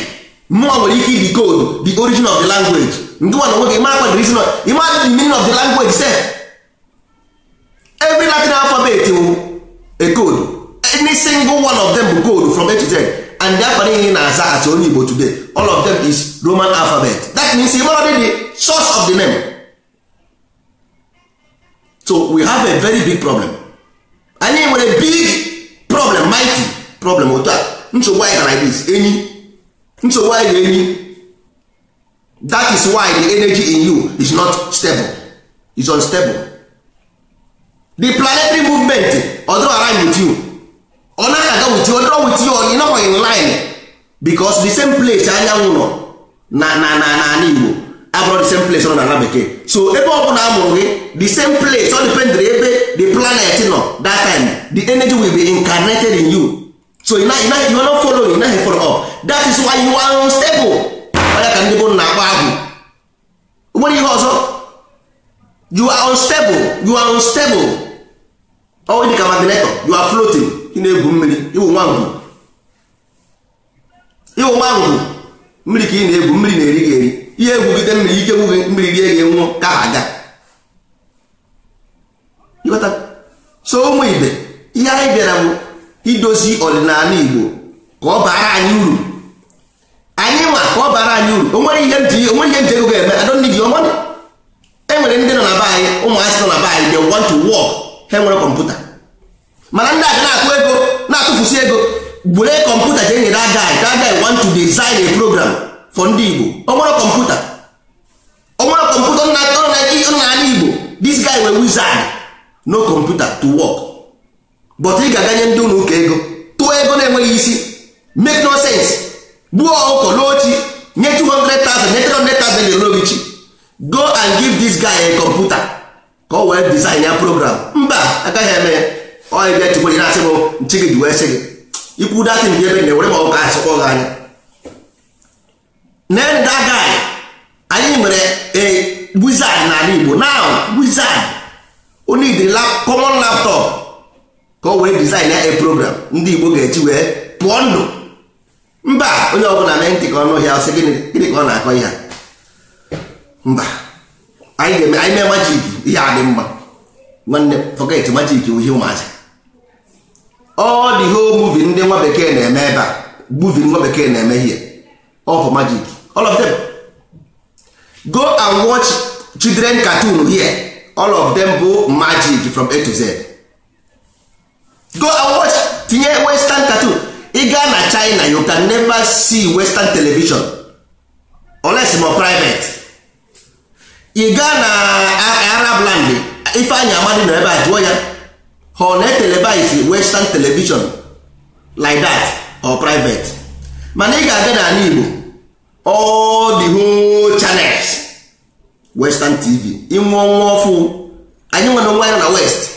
mụnwa nwere ike decode the origin of the language. Ndị nwa na onwe gị ịmara the reason, ịmara the meaning of the language sef. Every Latin alphabet wụ a code. Any single one of them bụ code from A to Z. And the alphabet niile na-aza as onye Igbo today, all of them is Roman alphabet. That means ịmara the source of the name. So we have a very big problem. Anyị nwere big problem, mighty problem otu a. Nsogbu anyị gara like this, enyi. Nsogbu anyị ga-enyi. That is why the energy in you is not stable. It's unstable. The planetary movement although align with you, ọ naghị aga with you, although with you, ọ nọghị in line because the same place anyanwụ nọ na na na na Igbo abụrụ the same place ọ nọ na ala bekee. So ebe ọ bụla a mụrụ gị the same place ọ dependere ebe the planet nọ that time the energy will be incarnated in you. So you are not following, you naghị follow up. That is why you are unstable. Onye ka ndị bụ na-akpọ agwụ nwere ihe ọzọ. You are unstable. You are unstable. Ọ dị ka magneto. You are floating. Ị na-egwu mmiri. Ịwụ nwangwu. Ịwụ nwangwu. Mmiri ka ị na-egwu, mmiri na-eri gị eri. Ihe egwugide mmiri ike gwụ gị, mmiri rie gị nwụọ ka ha aga. Ịghọta? So ụmụ ibe, ihe anyị bịara bụ idozi ọdịnala Igbo ka ọ bara anyị uru. Anyị nwa ka ọ bara anyị uru. O nwere ihe nji ego ga-eme. I don't need your money. E nwere ndị nọ na be anyị, ụmụazị nọ na be anyị, they want to work. Ha nwere kọmputa. Mana ndị a ga na-atụ ego, na-atụfusi ego. Were kọmputa jee nye that guy. That guy want to design a program for ndị Igbo. O nwere kọmputa. O nwere kọmputa ọ na Igbo. This guy were wizard. No computer to work. But ị ga-aganye ndị ụlọ ụka ego. Tụọ ego na-enweghị isi. Make no sense. Gbuo ọkụkọ n'ochi nye 200,000 nye 300,000 ga-ere chi. Go and give this guy a computer ka o wee design ya program. Mba, agaghị eme ya. Ọ bịa chukwu na-asị m nchi gị ji wee sị gị ikwu datin dị ebe na-ewere ma ọkụ asịkpọ gị anya. Then that guy, anyị nwere a wizard n'ala Igbo now. Wizard o need common laptop ka o wee design ya a program ndị Igbo ga-eji wee pụọ ndụ. Mba, onye ọbụla mee ntị ka ọnụ ọhịa ọsị gịnị ka ọ na-akọ ihe a. Mba, Anyị ga-eme, anyị mee magic, ihe a dị mma. Nwanne, forget magic, ihe ụmụazị. All the whole movie ndị nwa bekee na-eme ebe a, movie nwa bekee na-eme here, all for magic, all of them. Go and watch children cartoon here, all of them bụ magic from A to Z. Go and watch, tinye western cartoon. Ị gaa na China, you can never see western television unless more private. Ị gaa na Arab land, Ifeanyi Amadi nọ ebe a, jụọ ya, ha ọ na-etelevise western television like that or private? Mana ị ga-aga n'ala Igbo, all the whole channels western TV. Ịnwụọ nwa ọfụ, anyị nwere nwa ya na west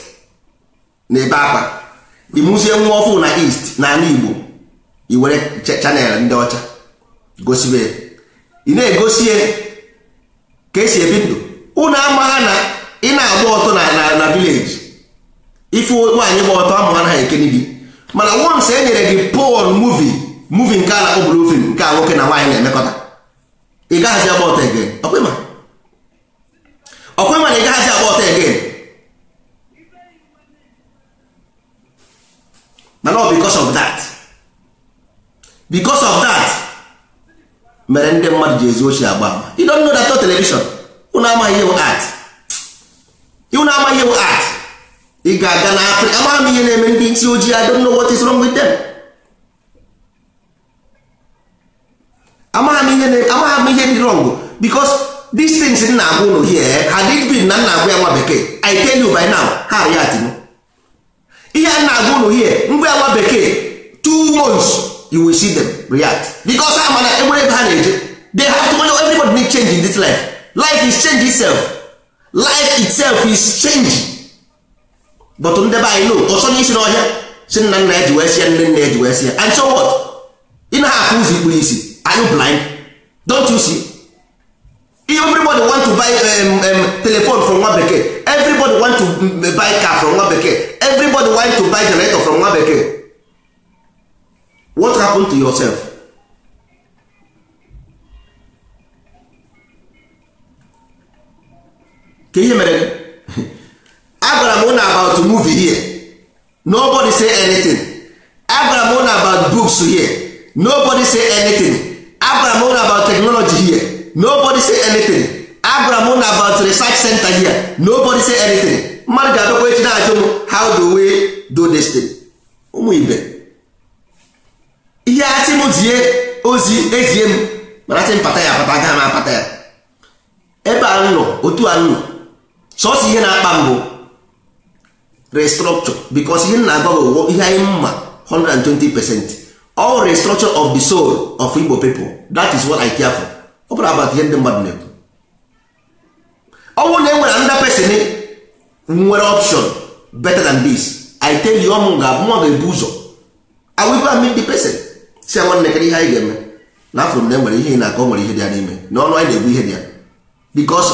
na ebe akpa, ịmụzie nwa ọfụ na east na ala Igbo, i were channel ndị ọcha gosibe, ị na-egosi ka esi ebi ndụ. Unu ama ha na ị na-agba ọtọ na village, ife nwaanyị gba ọtọ amụ anaghị ekene gị. Mana once e nyere gị porn movie, movie nke a na-akpọ blue film, nke a nwoke na nwaanyị na-emekọta, ị gaghazi agba ọtọ again. Ọkwa ịma na ị gaghazi agba ọtọ again. Mana ọ because of that mere ndị mmadụ ji ezu ochi agba ama. You don't know that television, unu amaghị ihe bụ art, unu amaghị ihe bụ art. Ị ga-aga na Afrịka, amaghị m ihe na-eme ndị isi ojii. I don't know what is wrong with them. Amaghị m ihe dị wrong, because these things m na-agwa unu here, had it been na m na-agwa ya nwa bekee, I tell you by now ha react m. Ihe a na-agwa unu here, ngwa ya nwa bekee, 2 months you will see them react, because ha mana enwere ebe ha na-eje. They have to know everybody need change in this life. Life is change itself, life itself is change. But ndị be anyị no ọsọ n'isi n'ọhịa, si nna nna ya ji wee sie, nne nna ya ji wee sie, and so what? Ị na-afụ ụzọ ikpuru isi. Are you blind? Don't you see? Everybody want to buy telephone from nwa bekee, everybody want to buy car from nwa bekee, everybody want to buy generator from nwa bekee. What happened to yourself? Ka ihe mere gị? Agwara m unu about movie here, nobody say anything. Agwara m unu about books here, nobody say anything. Agwara m unu about technology here, nobody say anything. Agwara m unu about research center here, nobody say anything. Mmadụ ga-abịakwa echi na-ajụ m, how do we do this thing? Ụmụ ibe, ihe asị m zie ozi ezie m, mana asị m pata ya apata, agaghị m apata ya. Ebe a m nọ, otu a m nọ, sọsọ ihe na-akpa m bụ restructure, because ihe m na-agwa bụ ihe anyị mma 120%, all restructure of the soul of Igbo people. That is what I care for. Ọ bụrụ about ihe ndị mmadụ na-ekwu, ọ bụrụ na e nwere another person nwere option better than this, I tell you, ọmụ ga mụọ ga-ebu ụzọ. I will go and meet the person, si ya, nwanne, kedu ihe anyị ga-eme? Na afọ m na enwere ihe ị na-akọ, nwere ihe dị ya n'ime na ọnụ anyị na-egbu ihe dị ya, because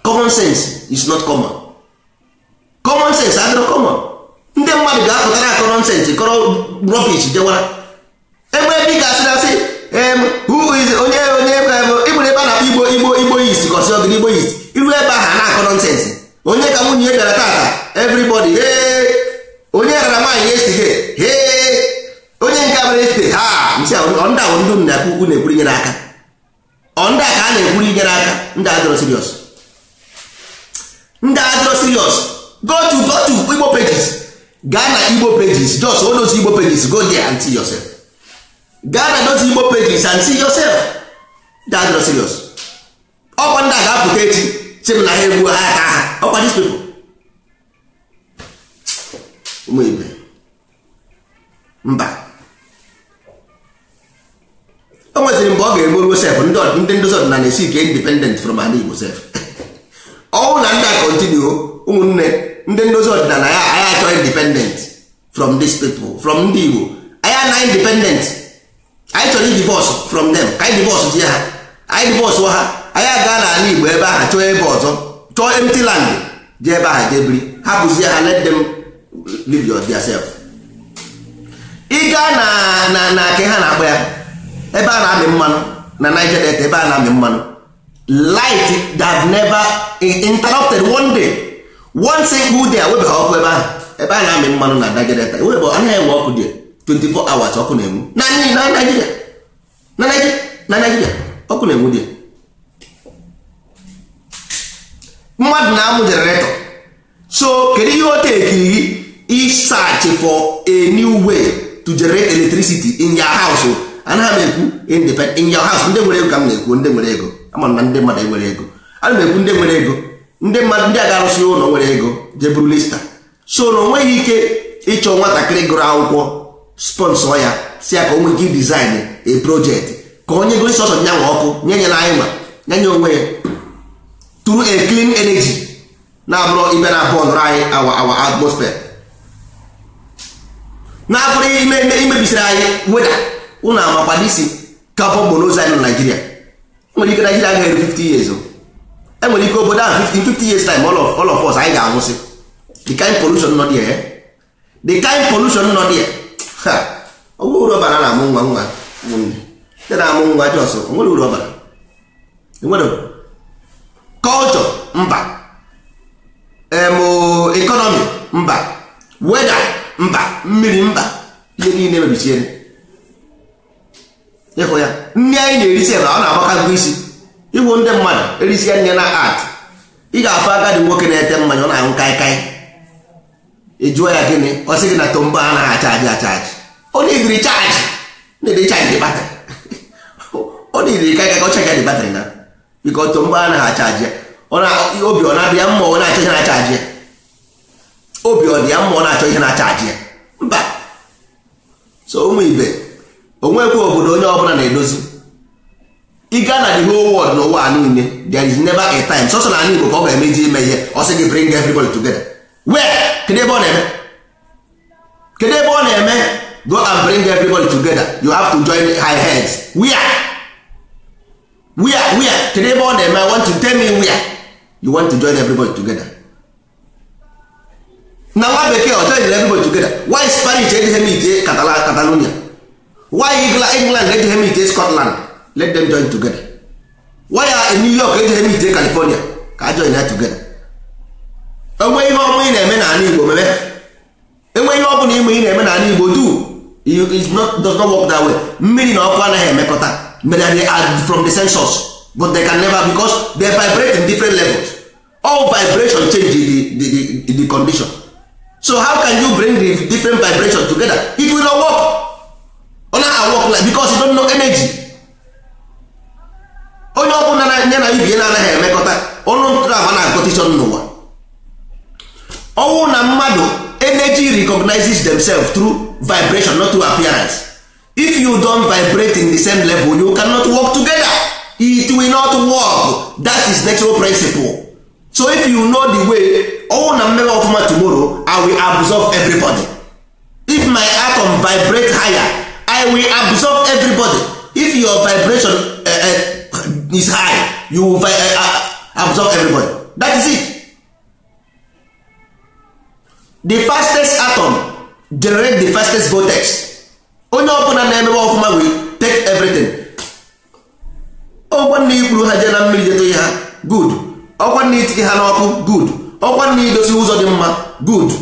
common sense is not common. Common sense adịrọ common. Ndị mmadụ ga-apụtara akọ nonsense, kọrọ rubbish jewara ebe ebe ị ga-asị na asị who is onye ịbụrụ ebe a na-akpọ Igbo East, kọsị ọgịrị Igbo East. Iru ebe ahụ a na-akọ nonsense. Onye ka nwunye bịara tata, everybody hey! Onye rara nwaanyị yesterday, hey! Onye nke abịara yesterday, ha nsị ọ ndị ahụ ndị na-ekwu na-ekwuru nyere aka, ọ ndị a ka a na-ekwuru nyere aka. Ndị adịrọ serious, ndị adịrọ serious. Go to Igbo pages, gaa na Igbo pages, just all those Igbo pages, go there and see yourself. Gaa na those Igbo pages and see yourself. Ndị adịrọ serious. Ọkwa ndị a ga-apụta echi sị m na ha egbuo ha aka ha. Ọkwa these people, ụmụ ibe, mba, o nweziri mgbe ọ ga-egbu sef. Ndị ndozi ọdịnala esi ike independent from ala Igbo sef. Ọnwụ na ndị a continue, ụmụnne, ndị ndozi ọdịnala ya, anyị achọ independent from these people, from ndị Igbo. Anyị ana independent, anyị chọrọ divorce from them. Ka anyị divorce die ha, anyị divorce ha, anyị aga n'ala Igbo ebe ahụ, chọọ ebe ọzọ, chọọ empty land, jee ebe ahụ jee biri, hapụzie ha, let them live your their self. Ị gaa na ke ha na-akpọ ya, ebe a na-amị mmanụ na Niger Delta, ebe a na-amị mmanụ, Light that have never interrupted one day, one single day ewebeghị ọkụ ebe ahụ. Ebe a na-amị mmanụ na Niger Delta ewebe anaghị enwe ọkụ dị 24 hours ọkụ na-enwu na Nigeria, na Nigeria ọkụ na-enwu dị. Mmadụ na-amụ generator. So kedu ihe o tekiri gị search for a new way to generate electricity in your house? Anaghị m ekwu independent in your house. Ndị nwere ego ka m na-ekwu, ndị nwere ego. Ama na ndị mmadụ enwere ego. Ana m ekwu ndị nwere ego, ndị mmadụ ndị a ga-arụsị ụlọ nwere ego jeburu lista. So na o nweghị ike ịchọ nwatakịrị gụrụ akwụkwọ sponsor ya si ya ka o nwee ike design a project ka onye gosi sọsọ nyanwa ọkụ nye nye na anyị nwa nye nye onwe ya through a clean energy na-abụrụ ibe na bọndụrụ anyị our atmosphere na-abụrụ imebisiri anyị weda. Ụnụ amakwa isi carbon monoxide na Nigeria. Enwere ike Nigeria agaghị eru 50 years. Enwere ike obodo ahụ 50 years time all of us anyị ga-anwụsị. The kind pollution nọ there, the kind pollution nọ there. Ha, ọ bụrụ uru ọbara na-amụ nwa nwa ndị na-amụ nwa jos nwere uru ọbara enwere culture mba, economy mba, weather mba, mmiri mba, ihe niile mebichiere. Ịhụ ya nri anyị na-erisi ebe ọ na-agbaka ngwa isi. Ịhụ ndị mmadụ erisi ya nne na art. Ị ga-afụ agadi nwoke na-ete mmanya ọ na-aṅụ kaikai. Ị jụọ ya gịnị, ọ sị gị na tombo anaghị achaji achaji. Ọ na-ediri chaji, na-ediri chaji dị batrị. Ọ na-ediri kaikai ka ọ chaji dị batrị na biko tombo anaghị achaji ya. Obi ọ na-adị ya mma ọ na-achọ ihe na-achaji ya. Obi ọ dị ya mma ọ na-achọ ihe na-achaji ya mba. So ụmụ ibe, onwekwa obodo onye ọbụla na-edozi. Ị gaa na the whole world n'ụwa niile, there is never a time sọsọ na ala Igbo ka ọ ga-emeji ime ihe ọ sị gị bring everybody together. Where? Kedu ebe ọ na-eme? Kedu ebe ọ na-eme? Go and bring everybody together. You have to join high heads. Where? Where? Where? Kedu ebe ọ na-eme? I want to tell me where you want to join everybody together. Na nwa bekee ọ join everybody together. Why Spanish ejighị meet Catalonia? Why England ejighị meet Scotland? Let them join together. Why are New York ejighị meet California? Ka join ha together. Enwe ihe ọmụ ị na-eme n'ala Igbo meme. Enwe ihe ọbụla ime ị na-eme n'ala Igbo do. It does not work that way. Mmiri na ọkụ anaghị emekọta. They are from the same source, but they can never, because they vibrate in different levels. All vibration change the condition. So how can you bring the different vibration together? It will not work. Ọ na work like because you don't know energy. Onye ọbụla ya na ibie na-anaghị emekọta ọnụ ntụrụ agba na-akọtishọn n'ụwa. Ọnwụ na mmadụ energy recognizes themselves through vibration, not through appearance. If you don't vibrate in the same level, you cannot work together. It will not work. That is natural principle. So if you know the way, ọnwụ na mmemme ọfụma tomorrow, I will absorb everybody. If my atom vibrate higher, I will absorb everybody. If your vibration is high, you will absorb everybody. That is it. The fastest atom generate the fastest vortex. Onye ọbụla na-emewe ọfụma will take everything. Ọkwa nna ikpuru ha jee na mmiri jetụ ha, good. Ọkwa nna itinye ha n'ọkụ, good. Ọkwa nna idozi ụzọ dị mma, good.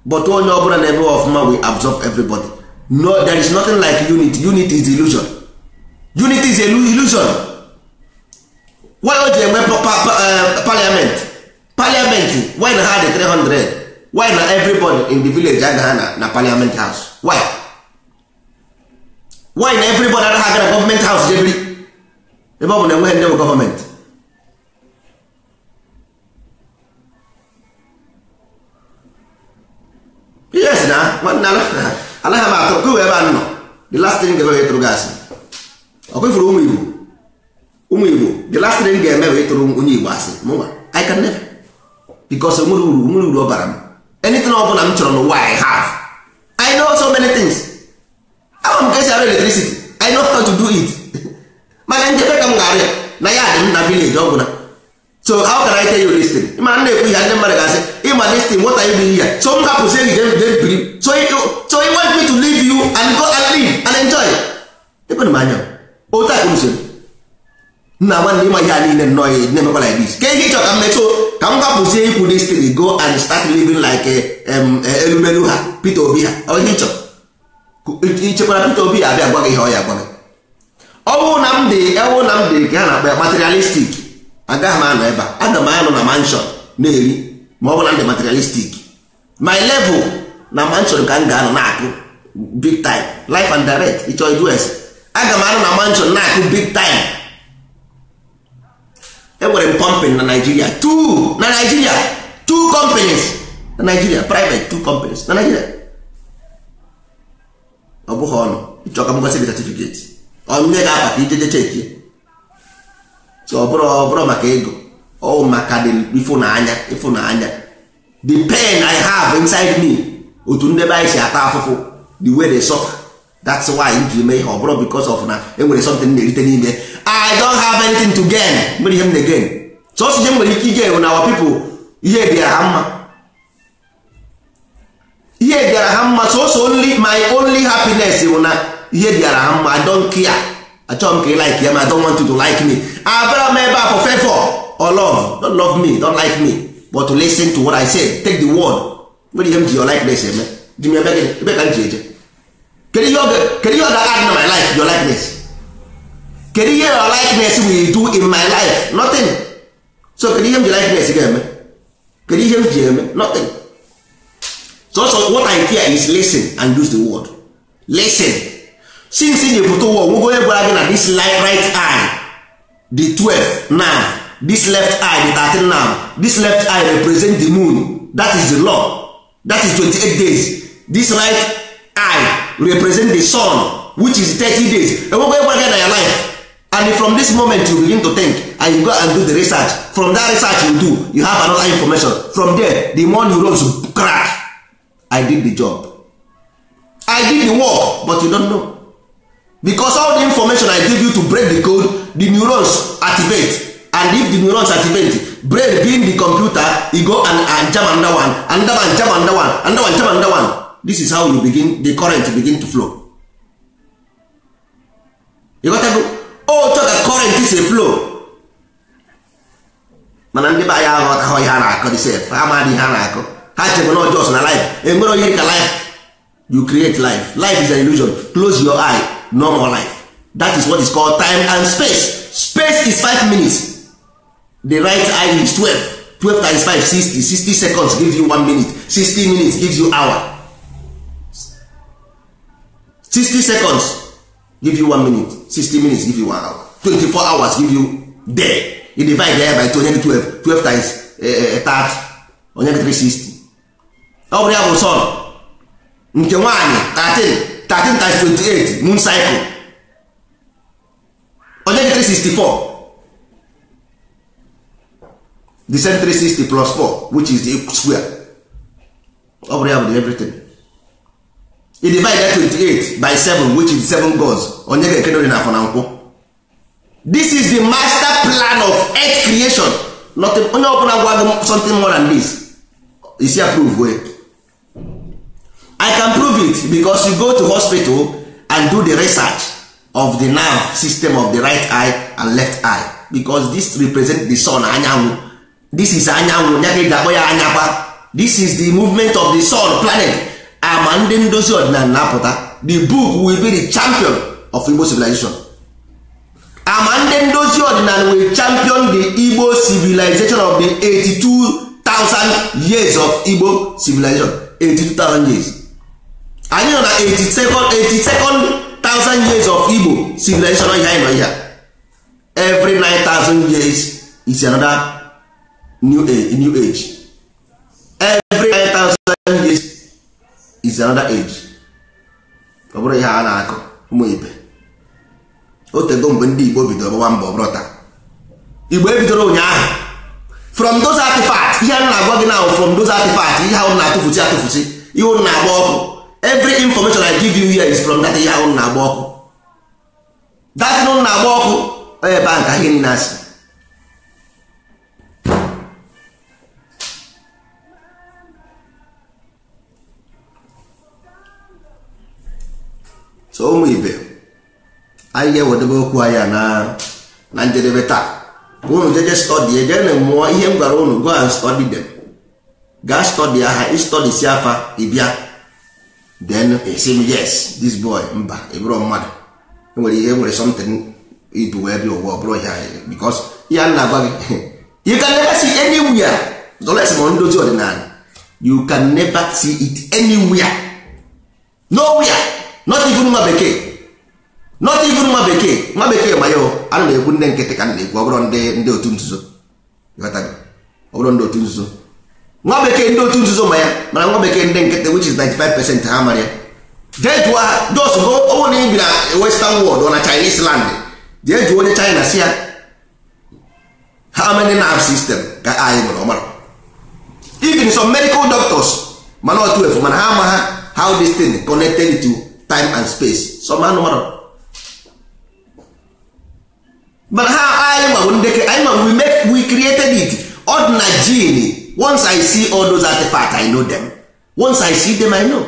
But onye ọbụla na-emewe ọfụma will absorb everybody. No, there is nothing like unity. Unity is illusion. Unity is illusion. Why o ji enwe parliament? Parliament, why na ha dị 300? Why na everybody in the village agaghị na parliament house? Why? Why na everybody anaghị aga na government house jebiri? Ebe ọ bụ na enweghị ndị bụ gọọmenti. Yes na, nwanne anaghị m atụ kwe ebe a nọ. The last thing ga-eme ịtụrụ gị asị. Ọ kwefuru ụmụ Igbo. Ụmụ Igbo, the last thing ga-eme bụ ịtụrụ onye Igbo asị. Mụnwa, I can never. Because nwere uru ọ bara m. Anything ọ bụla m chọrọ n'ụwa I have. I know so many things. Ama m ka esi arụ electricity. I know how to do it. Mana njebe ka m ga-arụ ya na ya dị m na village ọ bụla. So how can I tell you this thing? Ịma na-ekwu ihe ndị mmadụ ga-asị, ịma this thing, what are you doing here? So m hapụzi gị jee biri. So you want me to leave you and go and live and enjoy? Ebe m anya. Otu a ka m siri. Nna nwanne ịma ihe a niile nnọọ na-emekwa like this. Ka ihe ịchọ ka m metụ ka m gbapụzie ikwu this thing, go and start living like elumelu ha Peter Obi ha. Ọ ihe ịchọ ichekwara Peter Obi abịa gwa gị ihe ọ ya gwa gị. Ọ bụrụ na m dị ewu na m dị ka ha na-akpa ya materialistic, agaghị m anọ ebe a. Aga m anọ na mansion na-eri ma ọ bụrụ na m dị materialistic. My level na mansion ka m ga-anọ na-akụ big time, life and direct. Ịchọ ịjụ ese, aga m anọ na mansion na-akụ big time. Enwere m company na Nigeria, two na Nigeria, two companies na Nigeria, private two companies na Nigeria. Ọ bụghị ọnụ ịchọ ka m gosi gị certificate onye ga-afa ka ijeje cheki. So ọ bụrụ maka ego, ọ maka ịfụnanya, ịfụnanya, the pain I have inside me, otu ndị be anyị si ata afụfụ, the way they suffer. That's why m ji eme ihe. Ọ bụrụ because of na enwere something na-erite n'ime. I don't have anything to gain. Nwere ihe m na-gain. Sọsọ ihe m nwere ike igain na our people, ihe bịara ha mma, ihe bịara ha mma. Sọsọ only my only happiness bụ na ihe bịara ha mma. I don't care. Achọghị m ka ị like ya, ma I don't want you to like me. Abịara m ebe a for favor or love. Don't love me, don't like me, but to listen to what I said. Take the word. Nwere ihe m ji your likeness eme. Ji m eme gịnị? Ebe ka m ji eje? Kedu ihe ọ ga-add na my life, your likeness? Kedu ihe your likeness will do in my life? Nothing. So kedu ihe m ji likeness ga-eme? Kedu ihe m ji eme? Nothing. So what I care is listen and use the word. Listen. Since ị pụta ụwa, onwego onye gwara gị na this right eye the 12 nerve, this left eye the 13 nerve, this left eye represent the moon. That is the law. That is 28 days. This right eye represent the sun, which is 30 days. Enwego onye gwara gị na your life. And from this moment you begin to think and you go and do the research. From that research you do, you have another information. From there, the more neurons crack. I did the job. I did the work, but you don't know. Because all the information I give you to break the code, the neurons activate. And if the neurons activate, brain being the computer, you go and jam another one, another one, jam another one, another one, jam another one. This is how you begin, the current begin to flow. You got to go. Oh, talk the current is a flow. Mana ndị be anyị aghọtaghọ ihe a na-akọ dị sef, ha amaghị ihe a na-akọ. Ha chebe na ọjọọ na life. Enwere onye ka life. You create life. Life is an illusion. Close your eye, no more life. That is what is called time and space. Space is 5 minutes. The right eye is 12. 12 times 5, 60. 60 seconds gives you 1 minute. 60 minutes gives you hour. 60 seconds give you 1 minute. 60 minutes give you 1 hour. 24 hours give you day. You divide there by 12. 12 times 30. Onye 360. Ọ bụrụ ya bụ sun nke nwaanyị 13. 13 times 28 moon cycle. Onye 364. The same 360 plus 4, which is the square. Ọ bụrụ ya bụ everything. You divide that 28 by 7, which is 7 gods. Onye ga-ekenori na afọ na nkwụ. This is the master plan of earth creation. Nothing, onye ọbụla gwa gị something more than this, is approve way. I can prove it because you go to hospital and do the research of the nerve system of the right eye and left eye, because this represents the sun, anyanwụ. This is anyanwụ, ya ka ị ga-akpọ ya anyakwa. This is the movement of the sun planet. Ama ndị ndozi ọdịnala na-apụta. The book will be the champion of Igbo civilization. Ama ndị ndozi ọdịnala will champion the Igbo civilization of the 82,000 years of Igbo civilization. 82,000 years. Anyị nọ na 82,000 years of Igbo civilization. Ihe anyị nọ ihe. Every 9,000 years is another new age. Every 9,000 years is another age. Ọ bụrụ ihe a na-akọ ụmụ ibe. O tego mgbe ndị Igbo bidoro gbawa mbọ bụrụ taa. Igbo ebidoro ụnyaahụ. From those artifacts, ihe a na-agwa gị now, from those artifacts, ihe ahụ na-atụfusi atụfusi, ihe ụnụ na-agba ọkụ. Every information I give you here is from that ihe ahụ na-agba ọkụ. That ụnụ na-agba ọkụ, ebe a nka ihe niile asị. So ụmụ ibe, anyị ga-ewedebe okwu anyị na Na njedebe taa, ka unu jeje study, eje na mụọ ihe m gwara unu. Go and study them. Gaa study ha, study si afa ịbịa, then esi m, "Yes, this boy, mba, ịbụrụ mmadụ enwere ihe, enwere something ibu wee bịa ụwa." Ọ bụrụ ihe anyị, because ihe a na-agwa gị, you can never see anywhere unless ma ndozi ọdịnala. You can never see it anywhere, nowhere, not even nwa bekee, not even nwa bekee. Nwa bekee ma ya ana na-ekwu, ndị nkịtị ka m na-ekwu. Ọ bụrụ ndị otu nzuzo, ọ bụrụ ndị otu nzuzo, nwa bekee, ndị otu nzuzo ma ya, mana nwa bekee, ndị nkịtị, which is 95%, ha mara ya. Jee jụọ ha. Just go, ọwụ na ibi na western world or na Chinese land, jee jụọ onye China, si ya, "How many nerve system ka anyị nwere?" Ọmara. Even some medical doctors, mana otu efu, mana ha ama ha how this thing connected to time and space. Some anụmanụ, mana ha, anyị nwa bụ ndeke, anyị nwa, we make, we created it. Ordinary gene. Once I see all those artifacts, I know them. Once I see them, I know.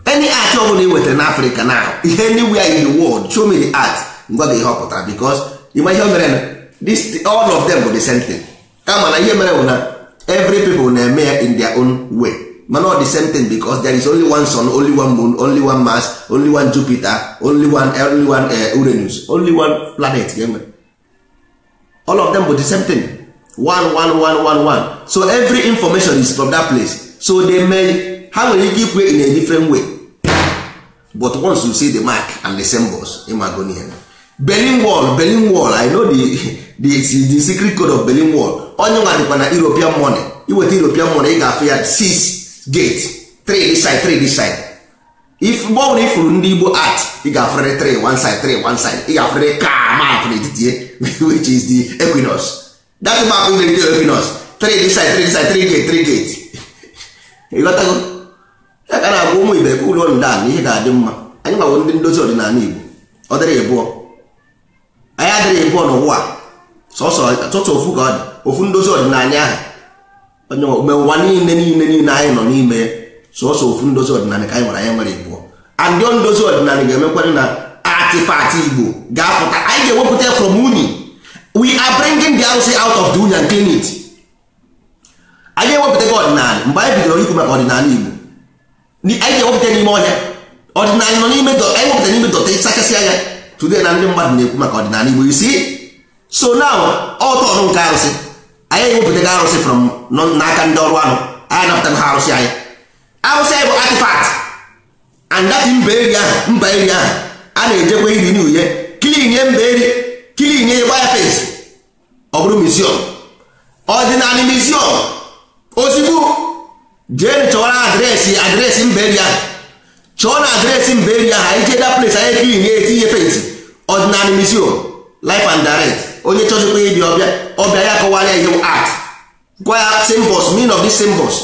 Any art ọ bụla ị wetara n'Africa now, anywhere in the world, show me the art, ngwa gị ihe ọ pụtara, because ịma ihe o mere na this, all of them bụ the same thing. Kama na ihe mere bụ na every people na-eme ya in their own way, mana all the same thing, because there is only one sun, only one moon, only one Mars, only one Jupiter, only one Uranus, only one planet ga enwere. All of them bụ the same thing, one, one, one, one, one. So every information is from that place. So they may, ha nwere ike ikwe in a different way, but once you see the mark and the symbols, ịmago n'ihe. Berlin Wall, Berlin Wall, I know the secret code of Berlin Wall. Onye nwa dịkwa na European money. Iweta European money, ị ga-afụ ya, six gate, three this side, three this side. If mgbe ọ bụla ifuru ndị Igbo art, ị ga-afụrịrị three one side, three one side. Ị ga-afụrịrị ka map n'etiti, which is the equinox. That map is the equinox, three this side, three this side, three gate, three gate. Ịghọtago ya? Ka na-agwa ụmụ ibe ka ụlọ nda na ihe ga-adị mma. Anyị nwawo ndị ndozi ọdịnala Igbo. Ọ dịrị ịbụọ, anyị adịrị ịbụọ n'ụwa. Sọsọ ofu ka ọ dị, ofu ndozi ọdịnala ahụ. Onye mgbe ụwa niile niile niile anyị nọ n'ime, sọsọ ofu ndozi ọdịnala ka anyị nwere. Anyị nwere ịbụọ. And ndị ndozi ọdịnala ga-emekwanụ na artifact Igbo ga-apụta. Anyị ga-ewepụta from unyi. We are bringing the arụsị out of the unyi and clean it. Anyị ewepụtago ọdịnala. Mgbe anyị bidoro ikwu maka ọdịnala Igbo, anyị ga-ewepụta n'ime ọhịa. Ọdịnala nọ n'ime, anyị wepụta n'ime dirty, sachasịa ya. Today na ndị mmadụ na-ekwu maka ọdịnala Igbo, you see? So now ọtọ ọrụ nke arụsị, anyị ewepụtago arụsị from n'aka ndị ọrụ anụ. Anyị anapụtago ha arụsị anyị. Arụsị anyị bụ artifact. And that mba eri ahụ, mba eri ahụ a na-ejekwa iri n'uye, clean mba eri, clean ya, gba ya fence, ọ bụrụ museum, ọdịnala museum. Ozigbo jee chọwara address, address mba eri ahụ, chọọ na address mba eri ahụ. Anyị jee that place, anyị clean ya, etinye fence, ọdịnala museum, live and direct. Onye chọzikwa ịbịa, ọbịa, ọbịa ya, kọwara ya ihe art, gwa ya symbols, meaning of these symbols.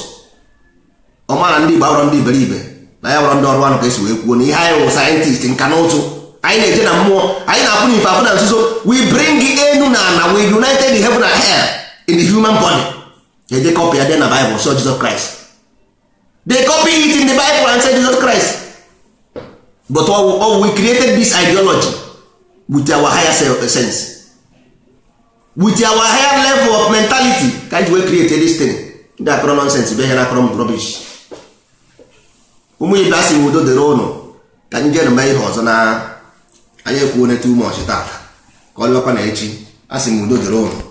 Ọ mara ndị Igbo abụrụ ndị iberibe, na ya bụrụ ndị ọrụ anụ ka esi wee kwuo na ihe anyị wụ scientist, nka na ụzụ. Anyị na-eje na mmụọ, anyị na-afụ na ife afụ na nzuzo. We bring enu na ana, we united the heaven and hell in the human body. Eje copy ya dị na Bible, so Jesus Christ, they copy it in the Bible and say Jesus Christ. But all we created this ideology with our higher sense, with our higher level of mentality, ka anyị wee create this thing. Ndị akọrọ nonsense bịa here, akọrọ m rubbish. Ụmụ ibe, asị m udo dịrị ụnụ. Ka anyị jee mee ihe ọzọ na anyị ekwuo too much tata, ka ọ dịbakwa na echi. Asị m udo dịrị ụnụ.